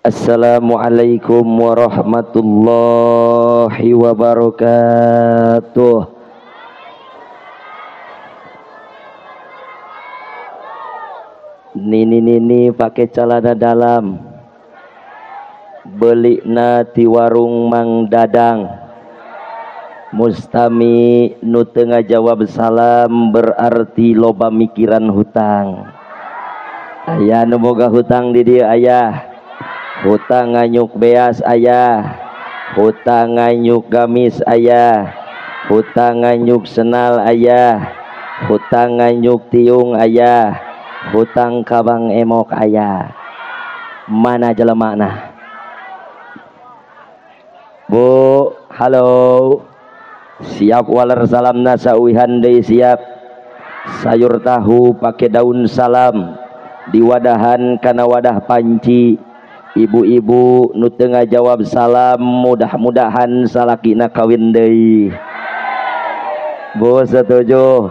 Assalamualaikum warahmatullahi wabarakatuh. Nini nini pakai celana dalam, beli ti warung Mang Dadang. Mustami nu teu ngajawab salam berarti loba mikiran hutang. Aya nu boga hutang di dieu aya. Hutang nganyuk beas aya, hutang nganyuk gamis aya, hutang nganyuk senal aya, hutang nganyuk tiung aya, hutang kabang emok aya. Mana jelemana? Bu, halo. Siap waler salamna sauihan deui siap. Sayur tahu pakai daun salam, diwadahan kana wadah panci. Ibu-ibu nu teu ngajawab salam mudah-mudahan salakina kawin deui. Bu setuju?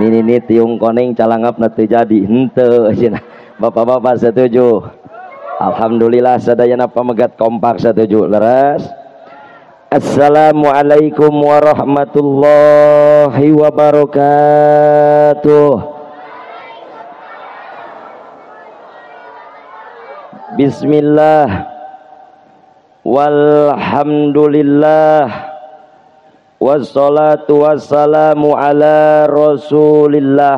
Nini nini tiung koneng calangapna teu jadi henteu cenah. Bapak-bapak setuju? Alhamdulillah sadayana pamegat kompak setuju. Leres. Assalamualaikum warahmatullahi wabarakatuh. Bismillah walhamdulillah wassalatu wassalamu ala rasulillah,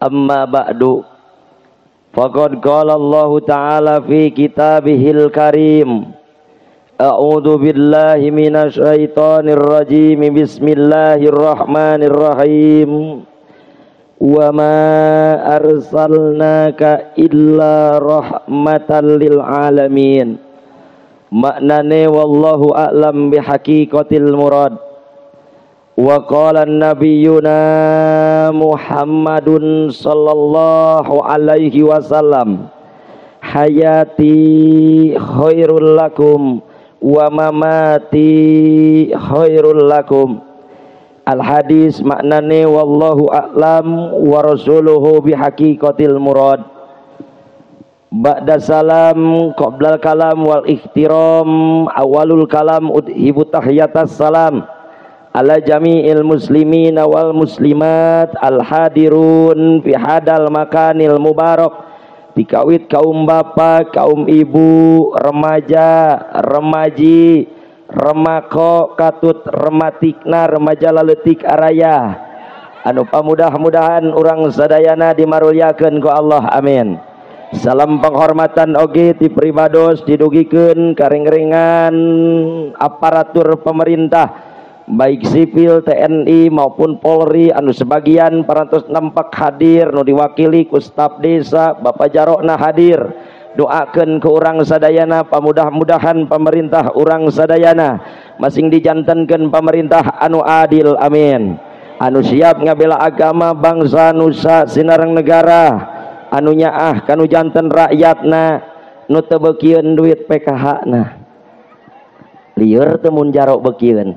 amma ba'du. Faqad qala Allah ta'ala fi kitabihil karim, a'udzu billahi minasyaitonir rajim, bismillahirrahmanirrahim. Wa ma arsalnaka illa rahmatan lil alamin. Maknane wallahu a'lam bihaqiqatil murad. Wa qala nabiyuna Muhammadun sallallahu alaihi wasallam, hayati khairul lakum wa mamati khairul lakum. Al hadis maknane wallahu a'lam wa rasuluhu bihaqiqatil murad. Ba'da salam qoblal kalam wal ihtiram awalul kalam udhibu tahiyatas salam ala jami'il muslimin wal muslimat al hadirun fi hadal makanil mubarak. Dikawit kaum bapak, kaum ibu, remaja, remaji, remako katut rematikna remaja laletik araya anu pamudah-mudahan urang sadayana dimarulyakeun ku Allah, amin. Salam penghormatan oge ti pribados didugikeun karing-ringan aparatur pemerintah baik sipil TNI maupun Polri anu sebagian parantos nampak hadir nu diwakili ku staf desa Bapak Jarokna hadir. Doakeun ke urang sadayana pamudah-mudahan pemerintah urang sadayana masing dijantenkeun pemerintah anu adil, amin. Anu siap ngabela agama bangsa nusa sinareng negara, anu nyaah kanu janten rakyatna nu teu beukieun duit PKH na. Lieur teu mun jarok beukieun,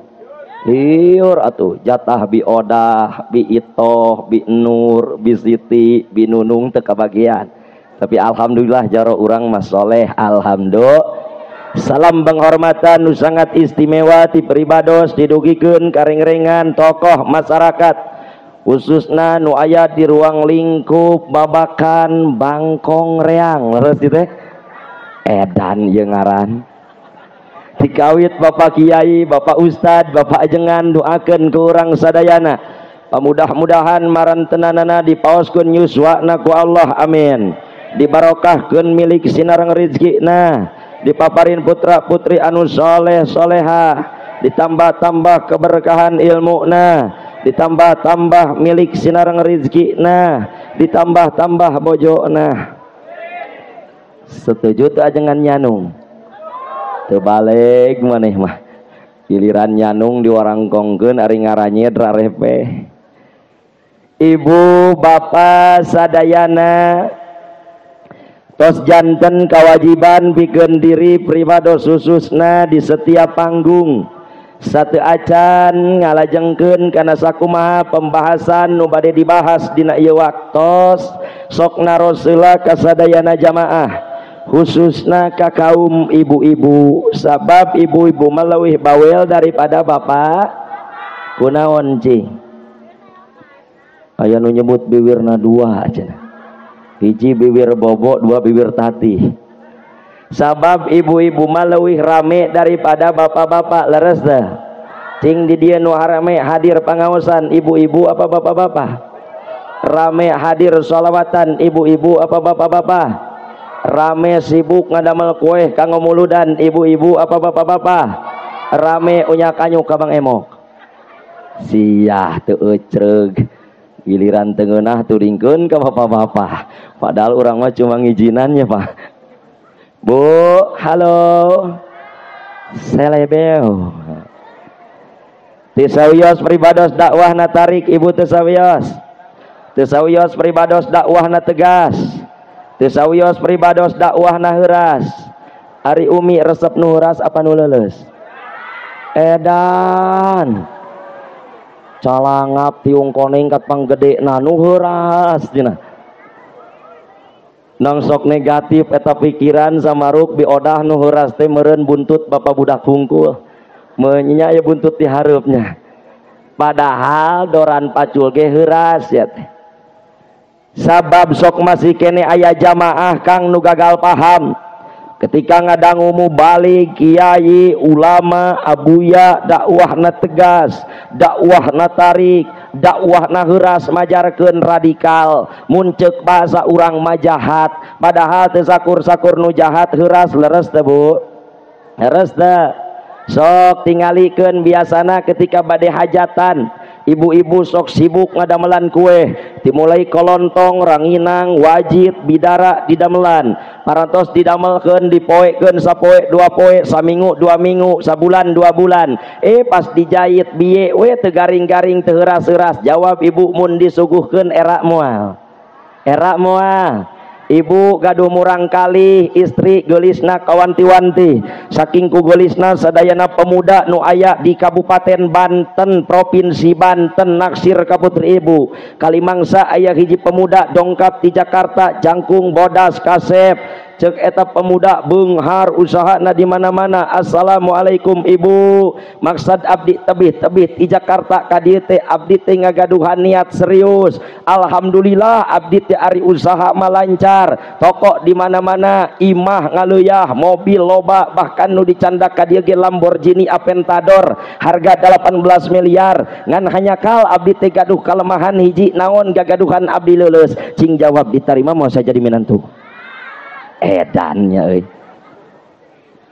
lieur atuh jatah bi Odah, bi Itoh, bi Nur, bi Siti, bi Nunung teu kabagian. Tapi alhamdulillah jaro urang mas soleh, alhamdulillah. Salam penghormatan nu sangat istimewa ti pribados didugikeun karing-ringan tokoh masyarakat khususna nu aya di ruang lingkup Babakan Bangkong Reang. Leres teh edan ieu ngaran. Dikawit Bapak Kiai, Bapak Ustad, Bapak Ajengan doakeun ku urang sadayana. Pamudah-mudahan marantenanana dipaoskeun yuswana ku Allah, amin. Dibarokahkeun milik sinareng rezekina, dipaparin putra putri anu soleh soleha, ditambah-tambah keberkahan ilmuna, ditambah-tambah milik sinareng rezekina, ditambah-tambah bojona. Setuju teu ajengan nyanung? Teu balik maneh mah. Giliran nyanung diwarangkongkeun ari ngaranyed rarepe. Ibu bapak sadayana tos janten kewajiban pikeun diri pribados khususna di setiap panggung satu acan ngalajengkeun kana sakumaha pembahasan nu bade dibahas dina ieu waktos sok naros heula ka sadayana jamaah. Khususna ka kaum ibu-ibu, sabab ibu-ibu mah leuwih bawel daripada bapak. Kunaon cing? Aya nu nyebut biwirna dua cenah. Hiji bibir bobo, dua bibir tati. Sabab ibu-ibu mah leuwih rame daripada bapak-bapak, leres teh? Cing di dieu nu rame hadir pangaosan ibu-ibu apa bapak-bapak? Rame hadir sholawatan ibu-ibu apa bapak-bapak? Rame sibuk ngadamel kue kanggo muludan ibu-ibu apa bapak-bapak? Rame unyak anyuk ka Bang Emok. Siah teu ecreug. Giliran tengenah turingkeun ka bapak-bapak. Padahal urang mah cuma ngijinannya, Pak. Bu, halo. Selebeo. Teu sawios pribados dakwahna tarik ibu teu sawios. Teu sawios pribados dakwahna tegas. Teu sawios pribados dakwahna heuras. Ari umi resep nu heuras apa nu leuleus? Edan. Calangap tiung koneng kat panggedena nu heuras dina. Nang sok negatif eta pikiran samaruk biodah nu heuras teh meureun buntut bapak budak hungkul. Menyinya ya buntut di hareupnya. Padahal doran pacul ge heuras ya teh. Sabab sok masih kene aya jamaah kang nu gagal paham. Ketika ngadangu mubalik, kiai, ulama, abuya, dakwahna tegas, dakwahna tarik, dakwahna heuras majarkeun radikal, mun ceuk bahasa urang mah jahat, padahal teu sakur-sakur nu jahat heuras leres teh Bu. Leres teh. Sok tingalikeun biasana ketika bade hajatan, ibu-ibu sok sibuk ngadamelan kue, dimulai kolontong, ranginang, wajit, bidara didamelan, parantos didamelkeun, dipoekeun sapoe, dua poe, saminggu, dua minggu, sabulan, dua bulan. Pas dijahit biye we teu garing-garing teu heuras-heuras. Jawab ibu mun disuguhkeun era moal. Era moal. Ibu gaduh murang kali istri geulisna kawanti-wanti, saking ku geulisna sadayana pemuda nu aya di Kabupaten Banten, Provinsi Banten naksir ka putri ibu. Kalimangsa aya hiji pemuda dongkap di Jakarta, jangkung bodas kasep. Cek eta pemuda beunghar usahana di mana-mana. Assalamualaikum ibu, maksad abdi tebih-tebih di Jakarta ka dieu teh abdi teh ngagaduhan niat serius. Alhamdulillah abdi teh ari usaha mah lancar, toko di mana-mana, imah ngaleuya, mobil loba, bahkan nu dicandak ka dieu ge Lamborghini Aventador harga 18 miliar. Ngan hanyakal abdi teh gaduh kalemahan hiji, naon gagaduhan abdi leuleus. Cing jawab diterima mau saya jadi minantu. Edannya euy.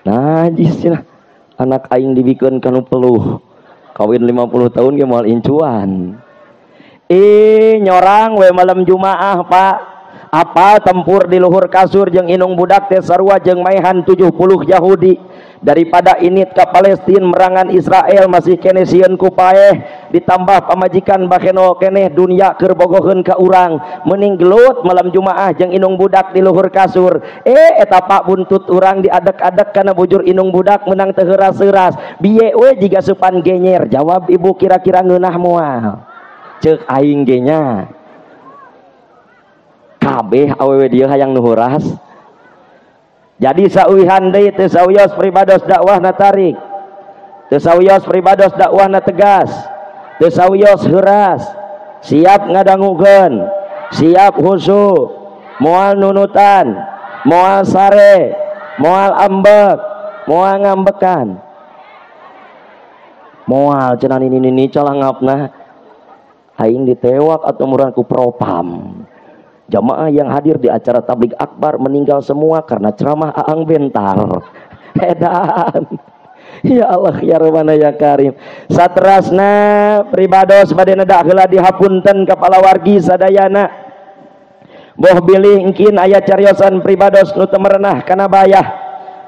Najis cenah. Anak aing dibikeun kanu peluh. Kawin 50 tahun ge moal incuan. Nyorang we malam Jumaah, Pak. Apa tempur di luhur kasur jeung inung budak teh sarua jeung maehan 70 Yahudi. Daripada init ka Palestina merangan Israel masih kene sieun ku paeh, ditambah pamajikan bakeno keneh dunia keur bogoheun ka urang, mending gelut malam Jumaah jeung inung budak di luhur kasur. Eta pak buntut urang diadek-adek kana bujur inung budak menang teu heuras-heuras. Biye we jiga supan genyer. Jawab ibu kira-kira ngeunah moal? Ceuk aing ge nya. Kabeh awewe dieu hayang nu heuras. Jadi sauihan deui teu sawios pribados dakwahna tarik, teu sawios pribados dakwahna tegas, teu sawios heuras, siap ngadangukeun, siap khusyuk, moal nunutan, moal sare, moal ambek, moal ngambekan. Moal cenah nini-nini calangapna aing ditewak atau murang ku propam. Jamaah yang hadir di acara tabligh akbar meninggal semua karena ceramah Aang Bentar. Edan. Ya Allah ya Rabbana ya Karim. Saterasna pribados bade nedak heula dihapunten ka palawargi sadayana. Boh bilih engkin aya cariosan pribados nu teu merenah kana bayah,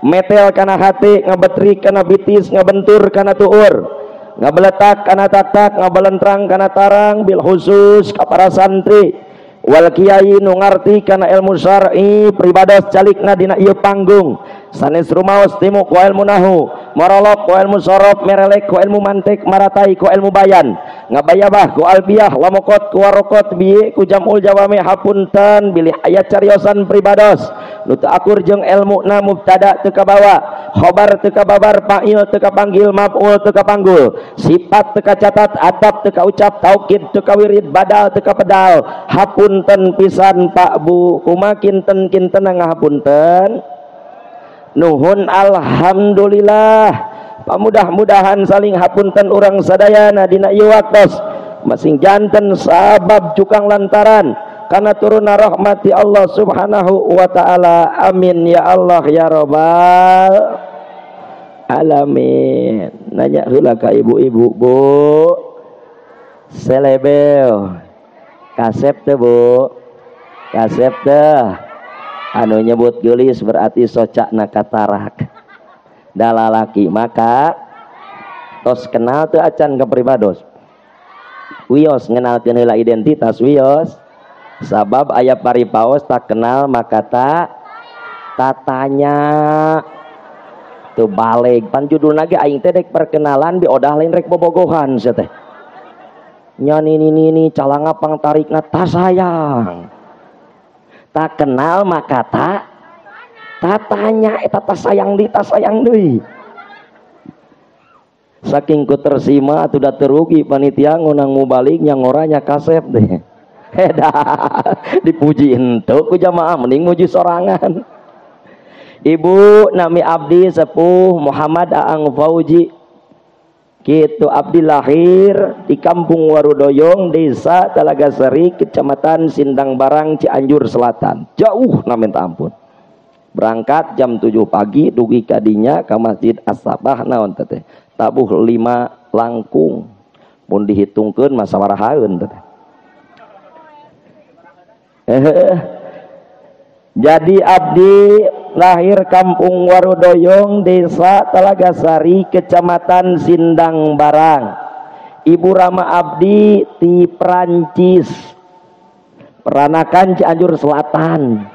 metel kana hati, ngabetrik kana bitis, ngabentur kana tuur, ngabeletak kana taktak, ngabelentrang kana tarang, bil khusus ka para santri wal kiai nu ngarti kana ilmu syar'i pribados calikna dina ieu panggung sanes rumaos timu ku ilmu nahu Morolok ku ilmu sorof, merelek ku ilmu mantik, maratai ku ilmu bayan, ngabayabah ku albiah, lamokot ku warokot, biye ku jamul jawame, hapunten bilih ayat cariosan pribados nu teu akur jeung ilmu na mubtada teu kabawa, khobar teu kababar, fa'il teu kapanggil, maf'ul teu kapanggul, sifat teu kacatat, atap teu kaucap, taukid teu kawirid, badal teu kapedal. Hapunten pisan Pak Bu, kumaha kinten-kinten ngahapunten. Nuhun alhamdulillah. Pamudah-mudahan saling hapunten urang sadayana dina ieu waktos masing janten sabab cukang lantaran karena turunna rahmati Allah Subhanahu wa taala. Amin ya Allah ya rabbal alamin. Nanya heula ka ibu-ibu, Bu. Selebel. Kasep teh, Bu. Kasep teh. Anu nyebut geulis berarti socakna katarak. Da lalaki maka tos kenal teu acan ka pribados. Wios ngenalkeun heula identitas wios. Sabab aya paripaos tak kenal maka tak tatanya teu baleg pan judulna ge aing teh dek perkenalan bi odah lain rek bobogohan sia teh. Nya nini nini calanga pangtarikna tasayang. Tak kenal maka tak tatanya eta tasayang di tasayang deui. Saking ku tersima atuh da terugi panitia ngunang mubalik nya ngoranya kasep deh. Heda dipuji henteu ku jamaah mending muji sorangan. Ibu nami abdi sepuh Muhammad Aang Fauji. Kitu abdi lahir di Kampung Warudoyong, Desa Talaga Seri, Kecamatan Sindang Barang, Cianjur Selatan. Jauh na minta ampun. Berangkat jam 7 pagi dugi kadinya ka Masjid As-Sabah naon teh. Tabuh 5 langkung. Mun dihitungkeun mah sabarahaeun teh. Jadi abdi lahir Kampung Warudoyong, Desa Talagasari, Kecamatan Sindang Barang. Ibu Rama abdi di Perancis, peranakan Cianjur Selatan.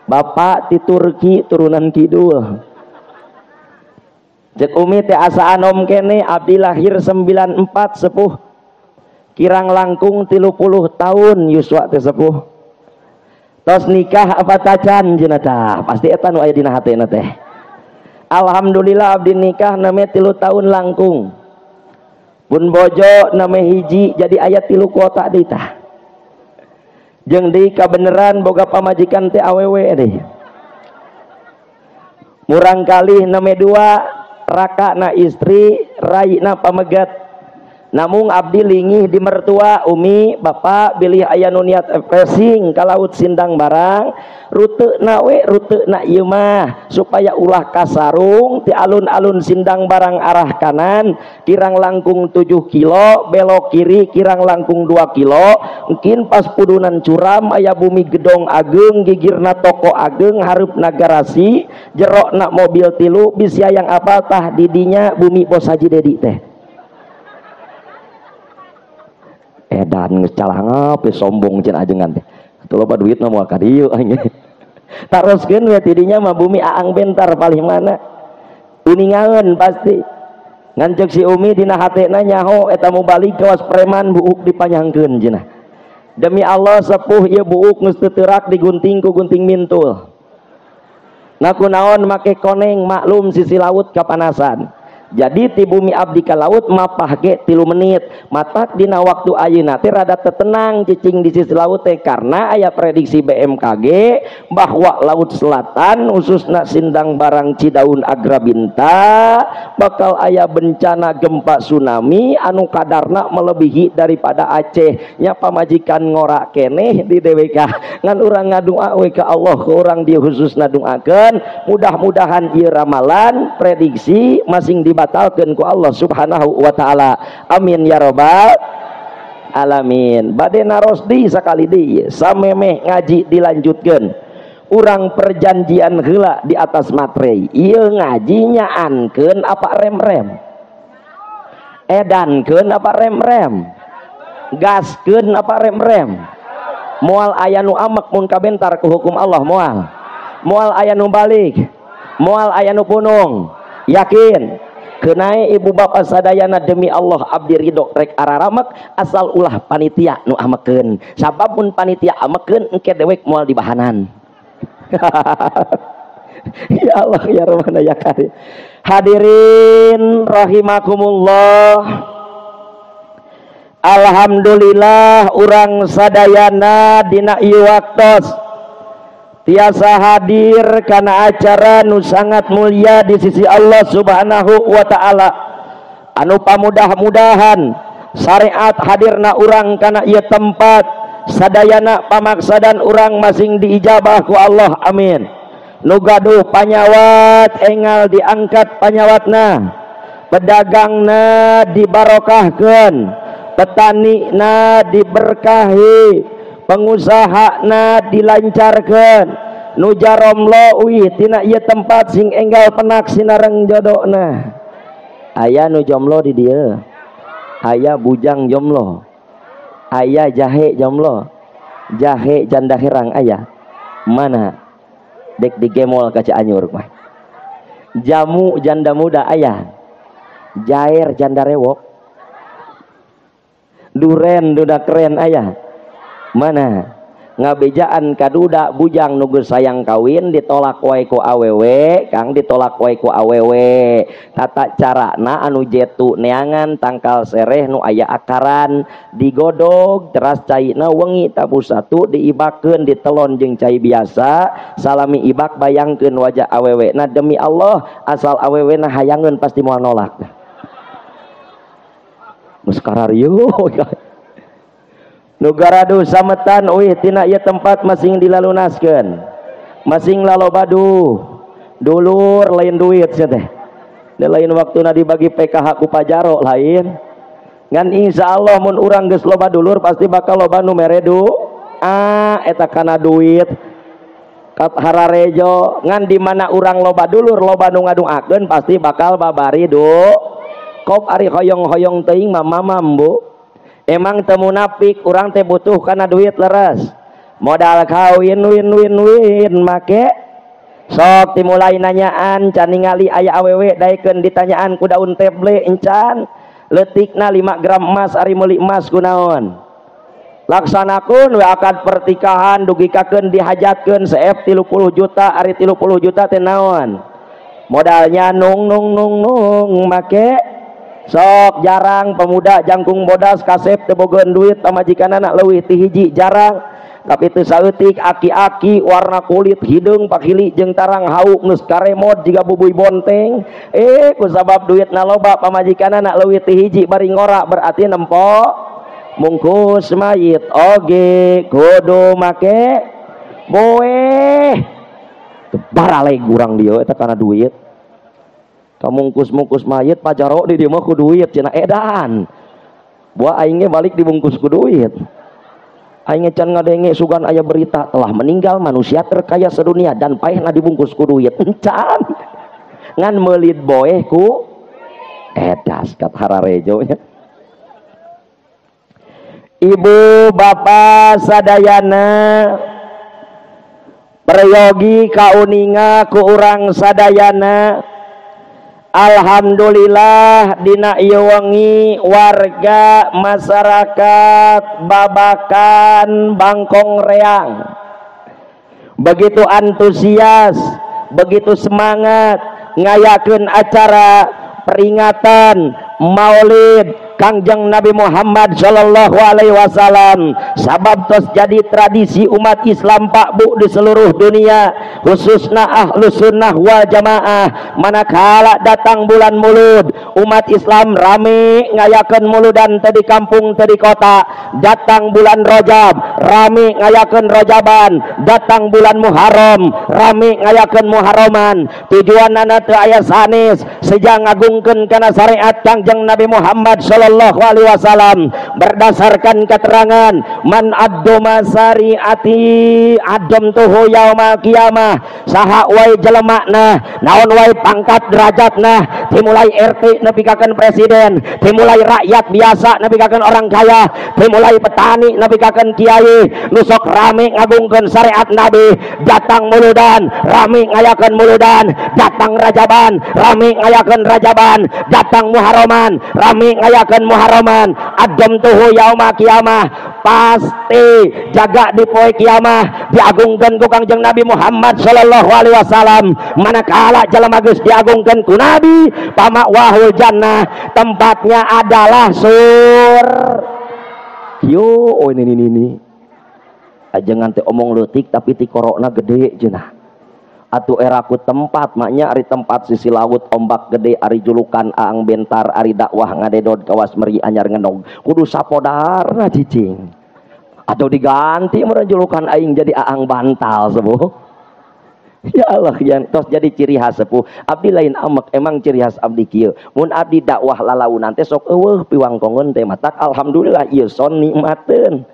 Bapak di Turki, turunan kidul. Cek umi teh asa anom kene, abdi lahir 94 sepuh. Kirang langkung 30 tahun yuswa teh sepuh. Tos nikah apa tacan cenah tah, pasti eta nu aya dina hatena teh. Alhamdulillah abdi nikah name 3 tahun langkung. Pun bojo name hiji jadi aya 3 kuota deui tah. Jeung deui kabeneran boga pamajikan teh awewe deui. Murang kalih name 2, rakana istri, raina pamegat. Namung abdi lingih di mertua umi bapak bilih aya nu niat refreshing ka laut Sindang Barang, rute na we rute na ieu mah supaya ulah kasarung ti alun-alun Sindang Barang arah kanan kirang langkung 7 kilo, belok kiri kirang langkung 2 kilo, mungkin pas pudunan curam aya bumi gedong ageng gigirna toko ageng hareupna garasi jerokna mobil 3 bisi hayang apal tah didinya bumi Bos Haji Dedi teh. Edan geus calangap sombong cenah ajengan teh. Atuh loba duitna moal ka dieu aing. Taroskeun we tidinya mah bumi Aang Bentar palih mana. Uningaeun pasti. Ngan ceuk si Umi dina hatena nyaho eta mubalik kawas preman buuk dipanyangkeun cenah. Demi Allah sepuh ieu buuk geus teu teurak digunting ku gunting mintul. Na kunaon make koneng maklum sisi laut kapanasan. Jadi ti bumi abdi ka laut mapah ge 3 menit. Matak dina waktu ayeuna teh rada tetenang cicing di sisi laut teh karena aya prediksi BMKG bahwa laut selatan khususna Sindang Barang Cidaun Agrabinta bakal aya bencana gempa tsunami anu kadarna melebihi daripada Aceh. Nya pamajikan ngora keneh di DWK ngan urang ngadua we ka Allah urang dieu khususna doakeun mudah-mudahan ieu ramalan prediksi masing di batalkan ku Allah Subhanahu wa taala. Amin ya robbal alamin. Bade naros di sakali di samemeh ngaji dilanjutkeun. Urang perjanjian heula di atas materai. Ieu ngaji nyaankeun apa rem-rem? Edankeun apa rem-rem? Gaskeun apa rem-rem? Moal aya nu amek mun kabentar ku hukum Allah moal. Moal aya nu balik. Moal aya nu punung. Yakin? Kenae ibu bapak sadayana demi Allah abdi ridho rek araramek asal ulah panitia nu amekeun. Sabab mun panitia amekeun engke dewek moal dibahanan. Ya Allah ya Rabbana ya Karim. Hadirin rahimakumullah. Alhamdulillah urang sadayana dina ieu waktos tiasa hadir karena acara nu sangat mulia di sisi Allah Subhanahu wa ta'ala. Anu pamudah-mudahan syariat hadirna urang kana ieu tempat sadayana pamaksadan urang masing diijabah ku Allah, amin. Nu gaduh panyawat engal diangkat panyawatna, pedagangna dibarokahkeun, petanina diberkahi, pengusahana dilancarkan, nu jaromlo uih tina ieu tempat sing enggal penak sinareng jodona. Aya nu jomblo di dieu, aya bujang jomblo, aya jahe jomblo, jahe janda herang aya. Mana dek digemol ka Cianjur mah. Jamu janda muda aya, jair janda rewok, duren duda keren aya. Mana ngabejaan kaduda bujang nu geus sayang kawin ditolak wae ku awewe, kang ditolak wae ku awewe. Tata carana anu jetu neangan tangkal sereh nu aya akaran digodog teras caina wengi tabu satu diibakeun ditelon jeung cai biasa salami ibak bayangkeun wajah awewe. Nah demi Allah asal awewe na hayangeun pasti moal nolak. Geus kararieu. Nu garadu sametan uih tina ieu tempat masing dilalunaskeun. Masing lalobadu. Dulur lain duit sia teh. Da lain waktuna dibagi PKH ku pajaro lain. Ngan insyaallah mun urang geus loba dulur pasti bakal loba nu mere du. Ah eta kana duit. Kat hararejo ngan di mana urang loba dulur loba nu ngaduakeun pasti bakal babari du. Kop ari hoyong-hoyong teuing mah mamam bu. Emang teu munafik urang teh butuh kana duit leres. Modal kawin win win win make sok dimulai nanyaan can ningali aya awewe daekeun ditanyaan ku daun teble encan leutikna 5 gram emas ari meuli emas kunaon. Laksanakeun we akad pertikahan dugikakeun dihajatkeun seep 30 juta ari 30 juta teh naon. Modalnya nung nung nung nung make sok jarang pemuda jangkung bodas kasep teu bogoan duit pamajikanana leuwih ti hiji jarang. Tapi teu saeutik aki-aki warna kulit hideung pakili jeung tarang hauk geus karemot jiga bubuy bonteng. Ku sabab duitna loba pamajikanana leuwih ti hiji bari ngora berarti nempo mungkus mayit oge kudu make boeh. Baraleg urang dieu eta kana duit. Kamungkus-mungkus mayit pajaro di dieu mah ku duit cenah edan. Buah aing ge balik dibungkus ku duit. Aing can ngadenge sugan aya berita telah meninggal manusia terkaya sedunia dan paehna dibungkus ku duit. Encan. Ngan meulid boeh ku edas kat hararejo nya. Ibu bapak sadayana peryogi kauninga ku urang sadayana. Alhamdulillah dina ieu wengi warga masyarakat Babakan Bangkong Reang begitu antusias, begitu semangat ngayakeun acara peringatan Maulid Kangjeng Nabi Muhammad Shallallahu Alaihi Wasallam. Sabab tos jadi tradisi umat Islam Pak Bu di seluruh dunia, khususna Ahlus Sunnah wal Jamaah. Manakala datang bulan Mulud, umat Islam rame ngayakeun muludan teh di kampung teh di kota. Datang bulan Rajab, rame ngayakeun Rajaban. Datang bulan Muharram, rame ngayakeun Muharraman. Tujuanana teu aya sanes, sejang ngagungkeun kana syariat Kangjeng Nabi Muhammad Shallallahu sallallahu alaihi wasallam berdasarkan keterangan man addoma syariati adom tuhu yaumal kiamah, saha wae jelemana naon wae pangkat derajatna, dimulai RT nepikakeun presiden, dimulai rakyat biasa nepikakeun orang kaya, dimulai petani nepikakeun kiai, nu sok rame ngagungkeun syariat Nabi, datang muludan rame ngayakeun muludan, datang rajaban rame ngayakeun rajaban, datang muharraman rame ngayakeun muharraman, adom tuhu yauma kiamah, pasti jaga di poe kiamah diagungkeun ku Kangjeng Nabi Muhammad sallallahu alaihi wasallam. Manakala jelema geus diagungkeun ku Nabi, pamakwahul jannah, tempatnya adalah sur. Yo, oh ini. Ajengan teh omong leutik tapi tikorokna gede cenah. Atuh eraku tempat maknya ari tempat sisi laut ombak gede, ari julukan aang bentar, ari dakwah ngadedod kawas meri anyar ngenog, kudu sapodarna cicing. Atau diganti meureun julukan aing jadi aang bantal sepuh. Ya Allah, yang tos jadi ciri khas sepuh. Abdi lain amek, emang ciri khas abdi kieu. Mun abdi dakwah lalaunan teh sok eueuh piwangkongeun teh matak alhamdulillah ieu son nikmateun.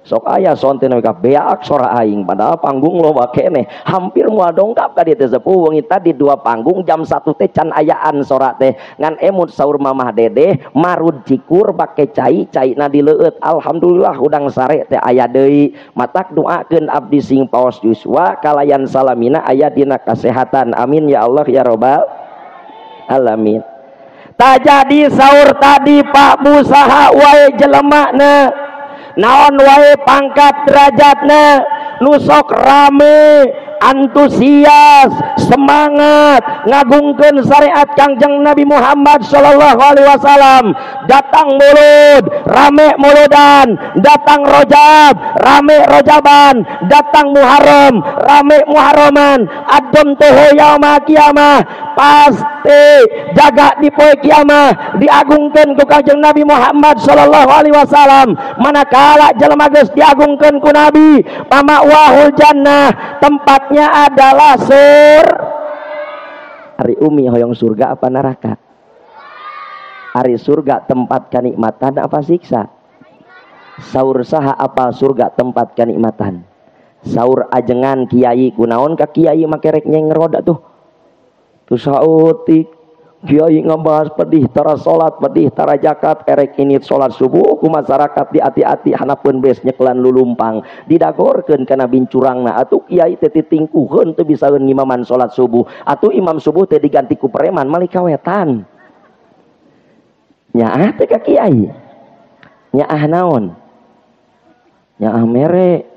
Sok aya son teh nepi ka beak sora aing padahal panggung loba keneh, hampir moal dongkap ka dieu teh sepuh. Wengi tadi 2 panggung jam 1 teh can ayaan sora teh, ngan emut saur mamah dedeh marud cikur pake cai, caina dileueut, alhamdulillah udang sare teh aya deui. Matak doakeun abdi sing paos yuswa kalayan salamina aya dina kasehatan, amin ya Allah ya robbal alamin. Tajadi saur tadi Pak Bu saha wae jelemana, naon wae pangkat derajatna, nu sok rame, antusias, semangat ngagungkeun syariat Kangjeng Nabi Muhammad sallallahu alaihi wasallam, datang mulud rame muludan, datang rojab rame rojaban, datang muharram rame muharraman, adom tuhu yauma kiamah, pasti jaga di poe kiamah diagungkeun ku Kangjeng Nabi Muhammad sallallahu alaihi wasallam. Manakala jelema geus diagungkeun ku Nabi, pamakwahul jannah, tempatnya adalah sur. Ari umi hoyong surga apa neraka? Ari surga tempat kenikmatan apa siksa? Saur saha apa surga tempat kenikmatan? Saur ajengan kiai kunaon ka kiai make rek nyengroda tuh. Tuh saeutik kiai ngebahas pedih tara salat, pedih tara zakat, erek ini salat subuh ku masyarakat di ati-ati hanapeun bes nyekelan lulumpang didagorkeun kana bincurangna. Atuh kiai teh titingkuheun teu bisaeun ngimaman salat subuh, atuh imam subuh teh diganti ku preman malih kawetan. Nyaah teh ka kiai, nyaah naon, nyaah mere,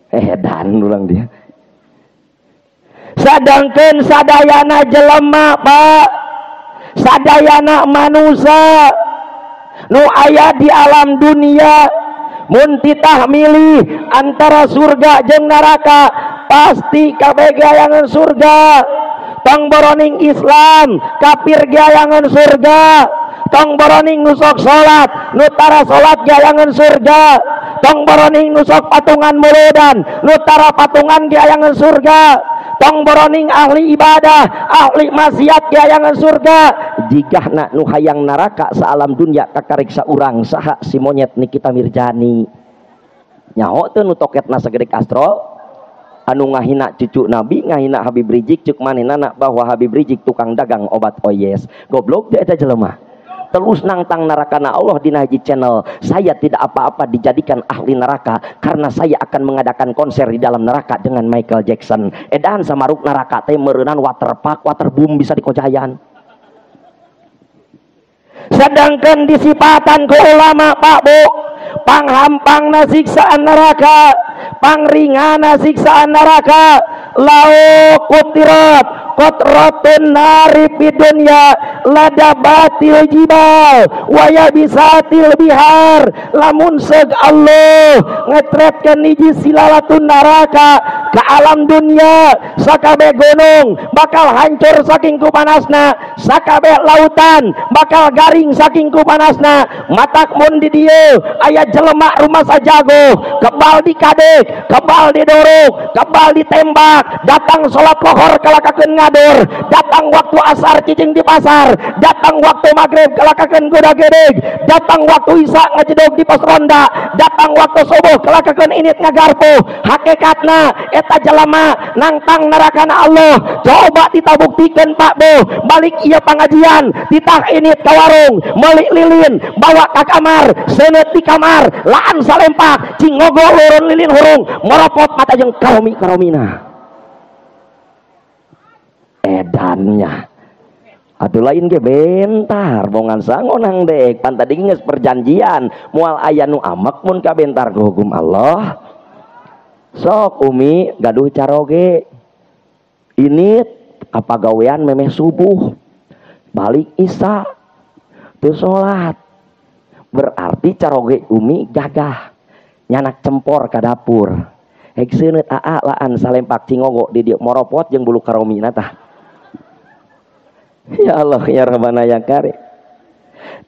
edan ulang dia. Sadangkeun sadayana jelema Pak, sadayana manusia nu aya di alam dunia, mun titah milih antara surga jeung neraka pasti kabeh gayangan surga. Tong boroning Islam kafir gayangan surga, tong boroning nu sok salat nu tara salat gayangan surga, tong boroning nu sok patungan muludan nu tara patungan gayangan surga, tong boroning ahli ibadah ahli maksiat gayangan surga. Jigah nak nu hayang neraka saalam dunia kakarek saurang saha si monyet Nikita Mirjani. Nyaho teu nu toketna sagede kastrol anu ngahina cucu Nabi, ngahina Habib Rizik, cek manehna bahwa Habib Rizik tukang dagang obat oyes. Goblok teh eta jelema. Terus nangtang nerakana Allah di Haji Channel. Saya tidak apa-apa dijadikan ahli neraka karena saya akan mengadakan konser di dalam neraka dengan Michael Jackson. Edan samaruk neraka teh meureunan waterpark, waterboom bisa dikojayan. Sedangkan disipatan ku ulama Pak Bu, panghampangna siksaan neraka, pangringana siksaan neraka, lau kutirat kotrotun nari pidunya ladabatil jibal waya bisatil bihar. Lamun seg Allah ngetretkeun hiji silalatun neraka ke alam dunia, sakabeh gunung bakal hancur saking ku panasna, sakabeh lautan bakal garing saking ku panasna. Matak mun di dieu aya jelema rumah sajago, kebal dikadek, kebal didorok, kebal ditembak, datang salat lohor kalakakeun ngador, datang waktu asar cicing di pasar, datang waktu maghrib kelakakeun goda gedeg, datang waktu isya ngajedog di pos ronda, datang waktu subuh kelakakeun init ngagarpu. Hakikatna eta jelema nangtang nerakana Allah. Coba kita buktikan Pak Bu, balik ieu pangajian titah init ka warung, meuli lilin, bawa ka kamar, seuneut di kamar, laan salempak, cing ngogo lurun lilin hurung, moropot mata jeung karomi karomina. Edannya atuh lain ge bentar bongan sangonang dek pan tadi geus perjanjian moal aya nu amek mun kabentar ku hukum Allah. Sok umi gaduh caroge ini apa gawean memeh subuh balik isya teu salat, berarti caroge umi gagah nyanak cempor ka dapur hek seuneut aa laan salempak cingogo di dieu moropot jeung bulu karomina tah. Ya Allah ya Rabbana ya Karim.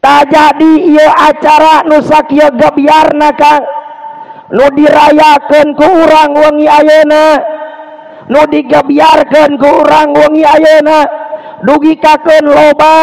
Tak jadi ieu acara nu sakieu gebyarna Kang, nu dirayakeun ku urang wengi ayeuna, nu digebyarkeun ku urang wengi ayeuna, dugikakeun loba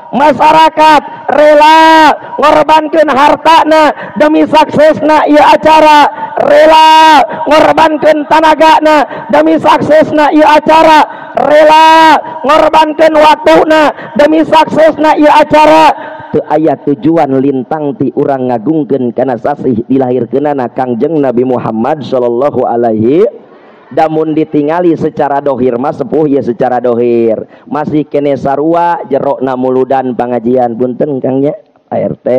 masyarakat rela ngorbankeun hartana demi suksesna ieu acara, rela ngorbankeun tanagana demi suksesna ieu acara, rela ngorbankeun waktuna demi suksesna ieu acara. Teu aya tujuan lintang ti urang ngagungkeun kana sasih dilahirkeunana Kangjeng Nabi Muhammad sallallahu alaihi. Damun ditingali secara dohir mah sepuh ya, secara dohir masih kene sarua jerokna muludan pangajian punten Kang nya ART,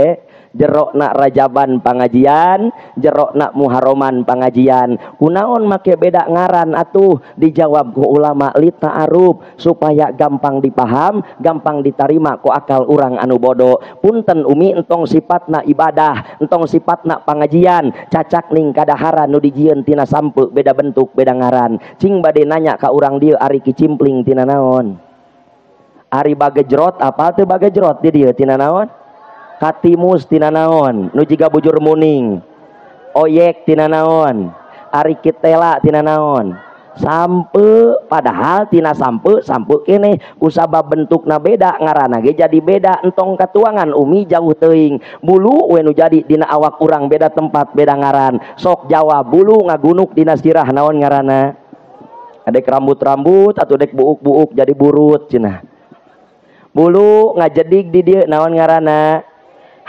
jerokna rajaban pangajian, jerokna muharoman pangajian. Kunaon make beda ngaran atuh? Dijawab ku ulama li ta'aruf, supaya gampang dipaham, gampang diterima ku akal urang anu bodoh. Punten umi entong sifatna ibadah, entong sifatna pangajian, cacak ning kadaharan nu dijieun tina sampe beda bentuk beda ngaran. Cing bade nanya ka urang dieu ari kicimpling tina naon? Ari bagejrot apal teu bagejrot di dieu tina naon? Katimus tina naon? Nu jiga bujur muning. Oyek tina naon? Ari kitela tina naon? Sampe, padahal tina sampe sampe keneh kusabab bentukna beda ngaranna ge jadi beda. Entong katuangan umi jauh teuing. Bulu we nu jadi dina awak urang beda tempat beda ngaran. Sok jawab bulu ngagunuk dina sirah naon ngaranna? Adek rambut-rambut atau dek buuk-buuk jadi burut cenah. Bulu ngajedig di dieu naon ngaranna?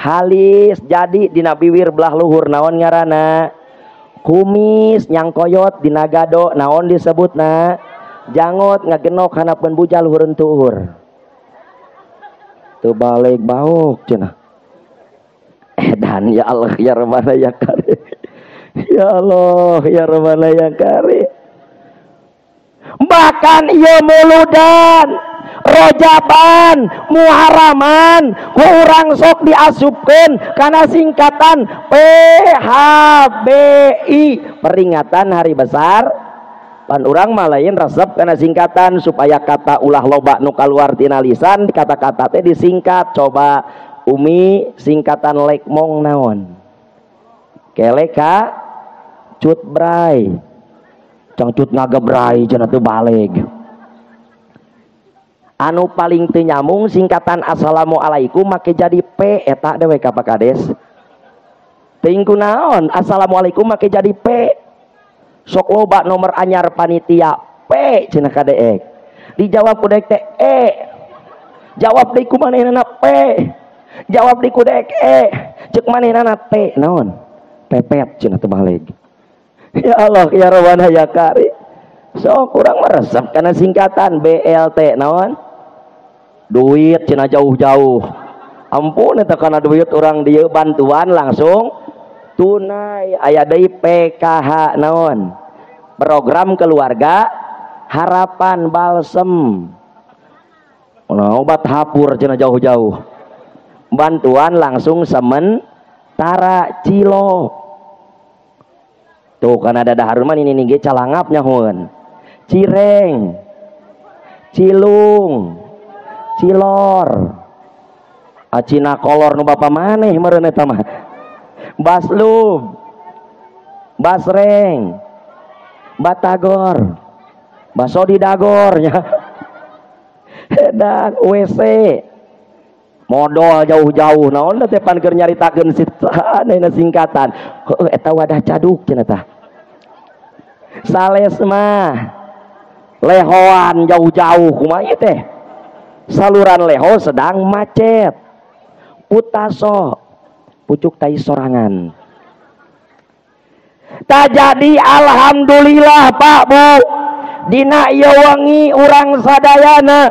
Halis jadi dina biwir belah luhur naon ngaranna? Kumis nyangkoyot dina gado naon disebutna? Jangot ngagenok hanapeun bujal luhureun tuur. Teu balik baok cenah. Edan ya Allah ya Rabbana ya Karim. Ya Allah ya Rabbana ya Karim. Bahkan ieu muludan, rojaban, muharaman ku urang sok diasupkeun kana singkatan PHBI, peringatan hari besar. Pan urang mah lain resep kana singkatan supaya kata ulah loba nu kaluar tina lisan, kata-kata teh disingkat. Coba umi singkatan lekmong naon? Keleka cut bray. Cangcut ngagebray cenah teu baleg. Anu paling teu nyambung singkatan assalamualaikum make jadi P eta dewe ka Pak Kades. Teuing kunaon assalamualaikum make jadi P. Sok loba nomor anyar panitia P cenah ka deek. Dijawab ku deek teh E. Jawab deui ku manehna P. Jawab deui ku deek E. Ceuk manehna T naon? Pepet cenah teu baleg. Ya Allah ya Rabbana ya Karim. So kurang meresep karena singkatan BLT naon? Duit cenah jauh-jauh. Ampun eta kana duit urang dieu bantuan langsung tunai. Aya deui PKH naon? Program Keluarga Harapan Balsem. Nah, obat hapur cenah jauh-jauh. Bantuan langsung sementara cilok. Tuh kan ada dahar mah ini ge calangap nyahoeun. Cireng, cilung, cilor. Acina kolor nu bapa maneh meureun eta mah. Baslub, basreng, batagor. Baso di dagornya. Dan WC modal jauh-jauh naon teh pan keur nyaritakeun singkatan. Heuh eta wadah caduk cenah tah. Sales mah lehoan jauh-jauh kumaha ieu teh? Saluran leho sedang macet. Putaso pucuk tai sorangan. Tak jadi alhamdulillah Pak Bu. Dina ieu wengi urang sadayana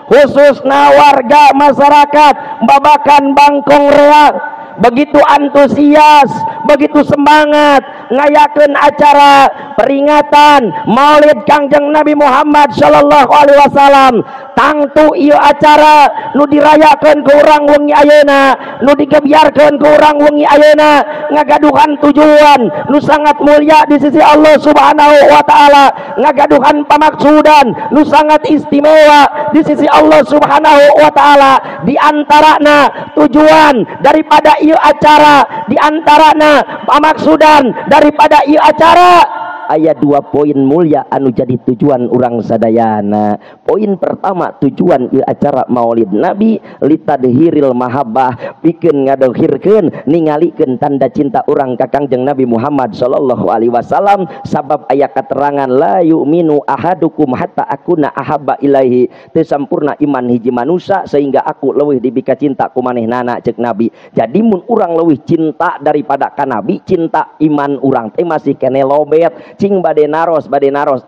khususna warga masyarakat Babakan Bangkong Reang begitu antusias, begitu semangat ngayakeun acara peringatan Maulid Kangjeng Nabi Muhammad sallallahu alaihi wasallam. Tangtu ieu acara nu dirayakeun ku urang wengi ayeuna, nu digebyarkeun ku urang wengi ayeuna ngagaduhan tujuan nu sangat mulia di sisi Allah Subhanahu wa taala, ngagaduhan pamaksudan nu sangat istimewa di sisi Allah Subhanahu wa taala. Di antarana tujuan daripada ieu acara, di antarana pamaksudan daripada ieu acara aya dua poin mulia anu jadi tujuan urang sadayana. Poin pertama tujuan ieu acara Maulid Nabi litadhiril mahabbah, pikeun ngadohirkeun ningalikeun tanda cinta urang ka Kangjeng Nabi Muhammad sallallahu alaihi wasallam. Sabab aya keterangan la yu'minu ahadukum hatta akuna ahabba ilaihi, teu sampurna iman hiji manusia sehingga aku leuwih dibika cinta ku manehnana ceuk Nabi. Jadi mun urang leuwih cinta daripada ka Nabi, cinta iman urang teh masih kene lobet. Cing bade naros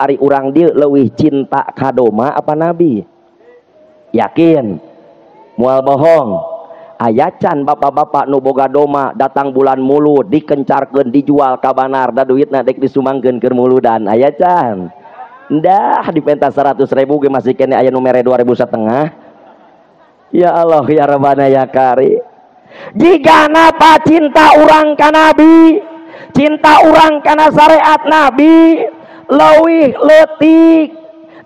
ari urang dieu leuwih cinta ka doma apa Nabi? Yakin moal bohong. Aya can bapak-bapak nu boga doma datang bulan mulud dikencarkeun dijual ka banar da duitna dek disumbangkeun keur muludan. Aya can? Ndah dipenta 100.000 ge masih kene aya nu mere 2.500. Ya Allah ya Rabbana ya Kari. Jika napa cinta urang ka Nabi, cinta urang kana syariat Nabi leuwih leutik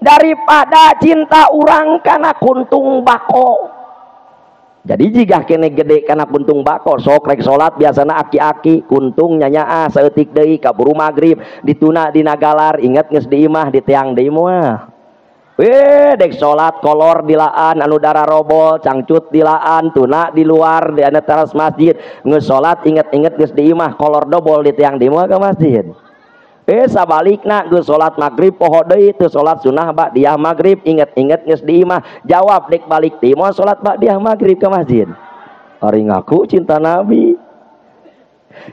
daripada cinta urang kana kuntung bako. Jadi jika kene gede kana kuntung bako, sok rek salat biasana aki-aki kuntung nyanyaah saeutik deui kaburu magrib dituna dina galar, inget geus di imah di tiang deui moal. Weh dek salat kolor dilaan anu darah robol, cangcut dilaan, tuna di luar di teras masjid. Geus salat inget-inget geus di imah kolor dobol di tiang di moal ka masjid. Sabalikna geus salat magrib poho deui teu salat sunah ba'diyah magrib inget-inget geus di imah. Jawab dek balik di moal salat ba'diyah magrib ke masjid. Ari ngaku cinta Nabi.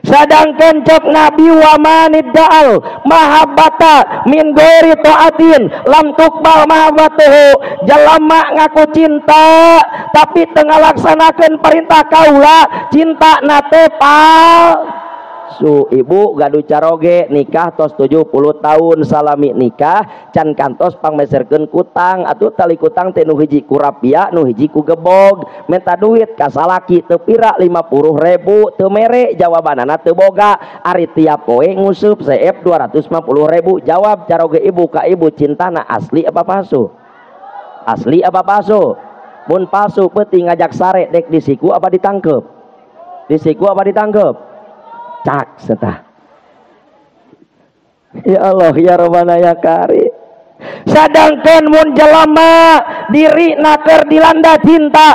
Sadangkan cek Nabi wa manidda'al mahabbata min ghairi ta'atin lam tuqbal mahabbatuhu. Jelema ngaku cinta tapi teu ngalaksanakeun perintah kaula, cinta nate pal. Su ibu gaduh caroge nikah tos 70 tahun salami nikah can kantos pangmeserkeun kutang atuh tali kutang teh nu hiji ku rapia nu hiji ku gebog menta duit ka salaki teu pira 50.000 teu mere jawabanana teu boga ari tiap poe nguseup seep 250.000. Jawab caroge ibu ka ibu cintana asli apa palsu? Asli apa palsu? Mun palsu peuting ngajak sare dek disiku apa ditangkep? Disiku apa ditangkep? Cak setah. Ya Allah ya Rabbana ya Kari. Sadangkan mun jelema diri naker dilanda cinta,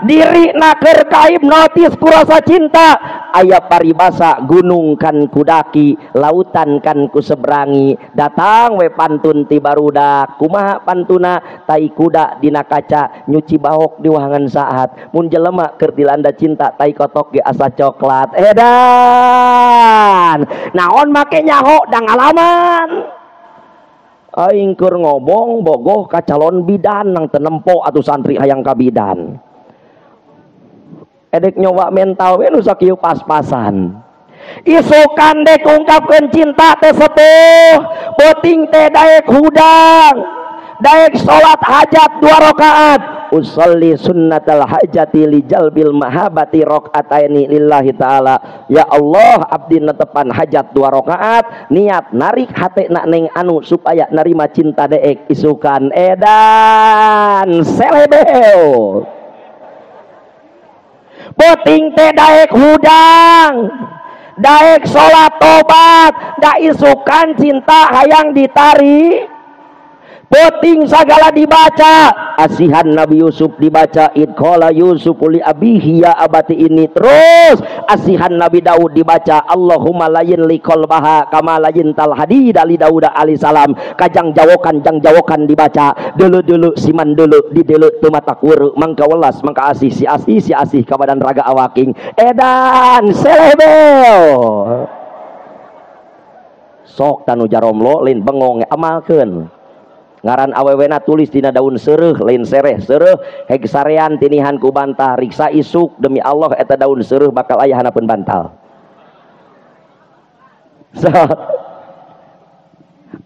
diri naker kahipnotis ku rasa cinta, aya paribasa gunung kan kudaki, lautan kan kuseberangi, datang we pantun ti barudak. Kumaha pantuna? Tai kuda dina kaca nyuci bahok di wahangan saat. Mun jelema keur dilanda cinta tai kotok ge asa coklat. Edan naon make nyaho da ngalaman. Aing keur ngobong bogoh ka calon bidan nang teu nempo atuh santri hayang ka bidan. Edek nyoba mental we nu sakieu pas-pasan. Isukan dek ungkapkeun cinta teh sepuh, peuting teh daek hudang, daek salat hajat 2 rakaat. Usolli sunnatal hajati li jalbil mahabbati rakaataini lillahi taala. Ya Allah, abdi netepan hajat 2 rakaat, niat narik hate nak neng anu supaya narima cinta deek isukan. Edan selebeo. Peuting teh daek hudang, daek salat tobat, da isukan cinta hayang ditari. Penting segala dibaca. Asihan Nabi Yusuf dibaca idqala Yusuf li abihi ya abati ini. Terus asihan Nabi Daud dibaca Allahumma layin li qalbaha kama layin tal hadida li Daud alaihi salam. Kajang jawokan jang jawokan dibaca. Dulu-dulu siman dulu di dulu teu matak weureu mangka welas mangka asih si asih si asih ka badan raga awaking. Edan selebel. Sok tanu jaromlo lain bengong amalkeun. Ngaran awewena tulis dina daun sereuh lain sereh sereuh heg sarean tinihan ku bantah riksa isuk demi Allah eta daun sereuh bakal aya hanapeun bantal. So,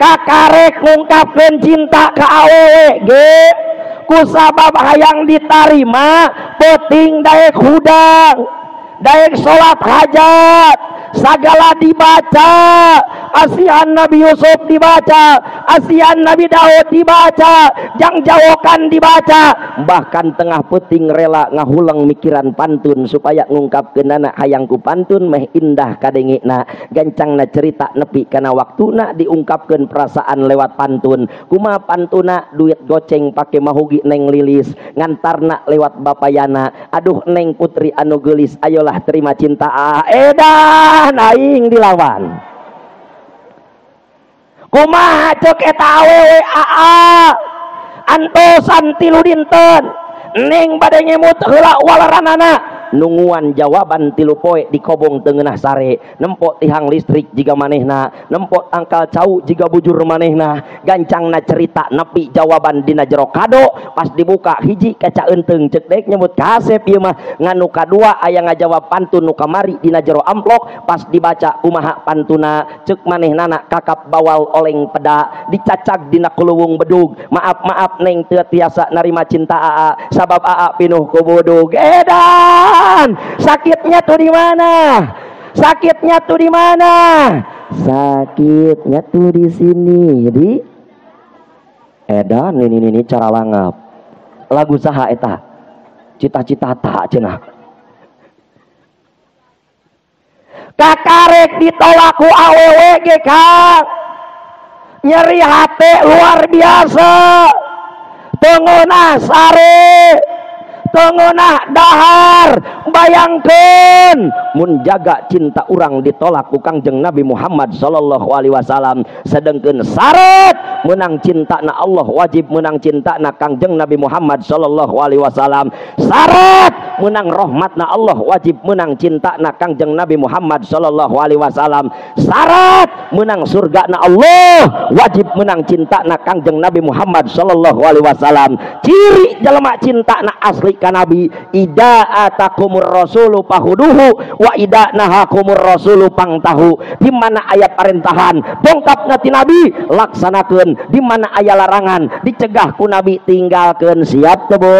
kakarek ngungkapkeun cinta ka awewe ge kusabab hayang ditarima peuting daek hudang daek salat hajat sagala dibaca. Asihan Nabi Yusuf dibaca, asihan Nabi Daud dibaca, jang jawokan dibaca. Bahkan tengah peuting rela ngahulang mikiran pantun supaya ngungkapkeunana hayang ku pantun meh indah kadengena. Gancangna cerita nepi kana waktuna diungkapkeun perasaan lewat pantun. Kumaha pantuna duit goceng pake mahugi neng lilis, ngantarna lewat bapayana. Aduh neng putri anu geulis, ayolah terima cinta. Edan aing dilawan. Kumaha cek eta awewe aa antosan 3 dinten ning bade ngemut heula waleranana nunguan jawaban 3 poe di kobong tengenah sare nempok tihang listrik jiga manehna nempok tangkal cau jiga bujur manehna gancangna cerita nepi jawaban dina jero kado pas dibuka hiji kaca eunteung cek dek nyebut kasep ieu mah nganu kadua aya ngajawab pantun nu kamari dina jero amplok pas dibaca kumaha pantuna cek manehnana kakap bawal oleng peda dicacag dina kuluwung bedug maaf maaf neng teu tiasa narima cinta aa sabab aa pinuh ku budug. Edan sakitnya tuh di mana? Sakitnya tuh di mana? Sakitnya tuh di sini. Jadi edan ini cara langap. Lagu saha eta? Cita-cita tak cenah. Kakarek ditolak ku awewe ge Kang. Nyeri hate luar biasa. Tengeunah sare. Tengenah dahar, bayangkeun mun jaga cinta urang ditolak ku Kangjeng Nabi Muhammad sallallahu alaihi wasallam, sedengkeun syarat menang cinta na Allah wajib menang cinta na Kangjeng Nabi Muhammad sallallahu alaihi wasallam, syarat menang rahmat na Allah wajib menang cinta na Kangjeng Nabi Muhammad sallallahu alaihi wasallam, syarat menang surga na Allah wajib menang cinta na Kangjeng Nabi Muhammad sallallahu alaihi wasallam. Ciri jelema cinta na asli ka Nabi ida atakumur rasulu pahuduhu wa ida nahakumur rasulu pangtahu. Di mana aya parentahan dongkapna ti Nabi laksanakeun, di mana aya larangan dicegah ku Nabi tinggalkeun. Siap teu Bu?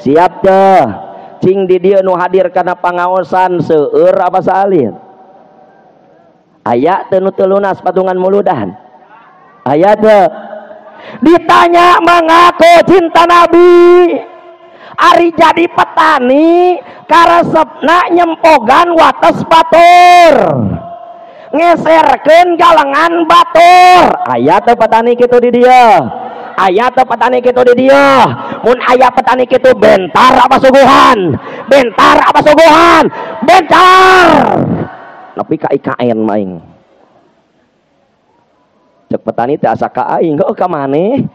Siap teu? Cing di dieu nu hadir kana pangaosan seueur apa saalin? Aya teu nu teu lunas patungan muludan? Aya teu? Ditanya mengaku cinta Nabi, ari jadi petani karesepna nyempogan wates batur, ngeserkeun galengan batur. Aya teu petani kitu di dieu? Aya teu petani kitu di dieu? Mun aya petani kitu bentar apa suguhan? Bentar apa suguhan? Bentar. Nepi ka IKN maing. Cek petani teh asa ka aing heuh ka maneh?